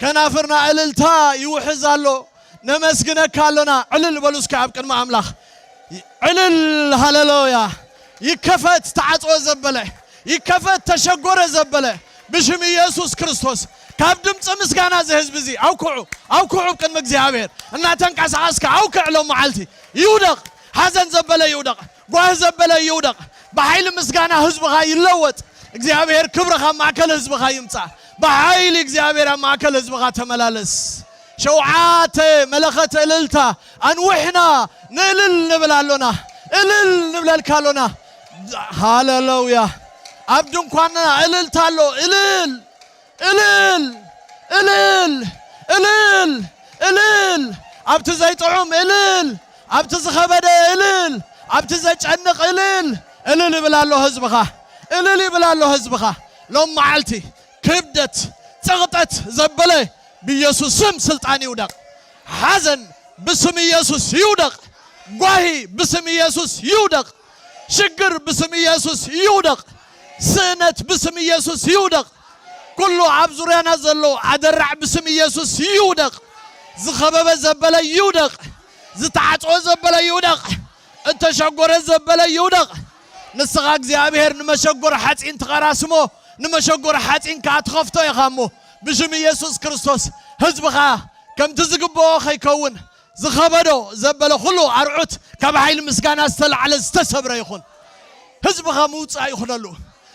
ከናፍርና እልልታ ይውሕዝ ኣሎ። ነመስግነካ ኣሎና። ዕልል በሉ እስከ ኣብ ቅድሚ ኣምላኽ። ዕልል፣ ሃሌሉያ። ይከፈት ተዓጽወ ዘበለ፣ ይከፈት ተሸጎረ ዘበለ፣ ብሽም ኢየሱስ ክርስቶስ ካብ ድምፂ ምስጋና እዚ ህዝቢ እዚ ኣውክዑ፣ ኣውክዑ ቅድሚ እግዚኣብሔር እናተንቀሳቐስካ ኣውክዕ። ሎም መዓልቲ ይውደቕ፣ ሓዘን ዘበለ ይውደቕ፣ ጓህ ዘበለ ይውደቕ። ብሓይሊ ምስጋና ህዝብኻ ይለወጥ። እግዚኣብሔር ክብሪ ካብ ማእከል ህዝብኻ ይምጻእ። ብሓይሊ እግዚኣብሔር ኣብ ማእከል ህዝብኻ ተመላለስ። ሸውዓተ መለኸት እልልታ ኣንውሕና ንእልል ንብል ኣሎና። እልል ንብለልካ ኣሎና። ሃሌሉያ። ኣብ ድንኳንና እልልታ ኣሎ። እልል፣ እልል፣ እልል፣ እልል፣ እልል። ኣብቲ ዘይጥዑም እልል፣ ኣብቲ ዝኸበደ እልል፣ ኣብቲ ዘጨንቕ እልል፣ እልል ይብል ኣሎ ህዝብኻ። እልል ይብል ኣሎ ህዝብኻ። ሎም መዓልቲ ክብደት፣ ጸቕጠት ዘበለ ብኢየሱስ ስም ስልጣን ይውደቕ። ሓዘን ብስም ኢየሱስ ይውደቕ። ጓሂ ብስም ኢየሱስ ይውደቕ። ሽግር ብስም ኢየሱስ ይውደቕ። ስእነት ብስም ኢየሱስ ይውደቕ። ኩሉ ኣብ ዙርያና ዘሎ ኣደራዕ ብስም ኢየሱስ ይውደቕ። ዝኸበበ ዘበለ ይውደቕ። ዝተዓጽወ ዘበለ ይውደቕ። እተሸጎረ ዘበለ ይውደቕ። ንስኻ እግዚኣብሔር ንመሸጎር ሓጺን ትቐራስሞ፣ ንመሸጎር ሓጺን ከኣ ትኸፍቶ ኢኻ እሞ፣ ብሽም ኢየሱስ ክርስቶስ ህዝብኻ ከምቲ ዝግብኦ ከይከውን፣ ዝኸበዶ ዘበለ ኩሉ ኣርዑት ካብ ሓይሊ ምስጋና ዝተላዕለ ዝተሰብረ ይኹን። ህዝብኻ ምውጻእ ይኹነሉ።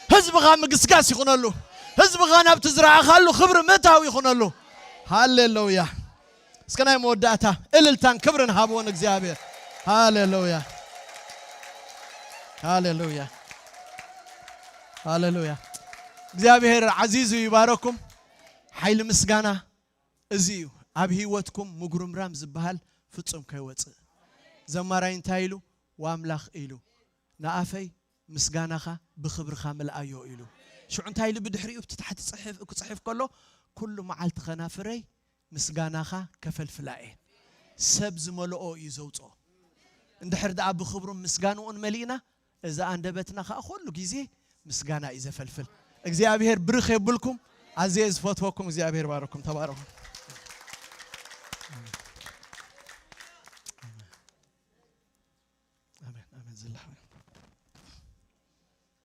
ህዝብኻ ምግስጋስ ይኹነሉ። ህዝብኻ ናብቲ ዝረኣኻሉ ክብሪ ምእታው ይኹነሉ። ሃሌሉያ። እስከ ናይ መወዳእታ እልልታን ክብርን ሃብዎ ንእግዚኣብሔር። ሃሌሉያ። ሃሌሉያ። ሃሌሉያ። እግዚኣብሔር ዓዚዙ ይባረኩም። ሓይሊ ምስጋና እዚ እዩ። ኣብ ህይወትኩም ምጉርምራም ዝበሃል ፍጹም ከይወጽእ። ዘማራይ እንታይ ኢሉ? ወኣምላኽ ኢሉ፣ ንኣፈይ ምስጋናኻ ብኽብርኻ ምልኣዮ ኢሉ። ሽዑ እንታይ ኢሉ ብድሕሪኡ? ብቲ ታሕቲ ጽሕፍ፣ ክጽሕፍ ከሎ፣ ኩሉ መዓልቲ ኸናፍረይ ምስጋናኻ ከፈልፍላ እየን። ሰብ ዝመልኦ እዩ ዘውጽኦ። እንድሕር ደኣ ብኽብሩን ምስጋንኡን መሊእና፣ እዚ ኣንደበትና ኸኣ ኩሉ ግዜ ምስጋና እዩ ዘፈልፍል። እግዚኣብሔር ብርኽ የብልኩም። ኣዝየ ዝፈትወኩም። እግዚኣብሔር ባረኩም። ተባረኹ። ኣሜን፣ ኣሜን። ዝላሕ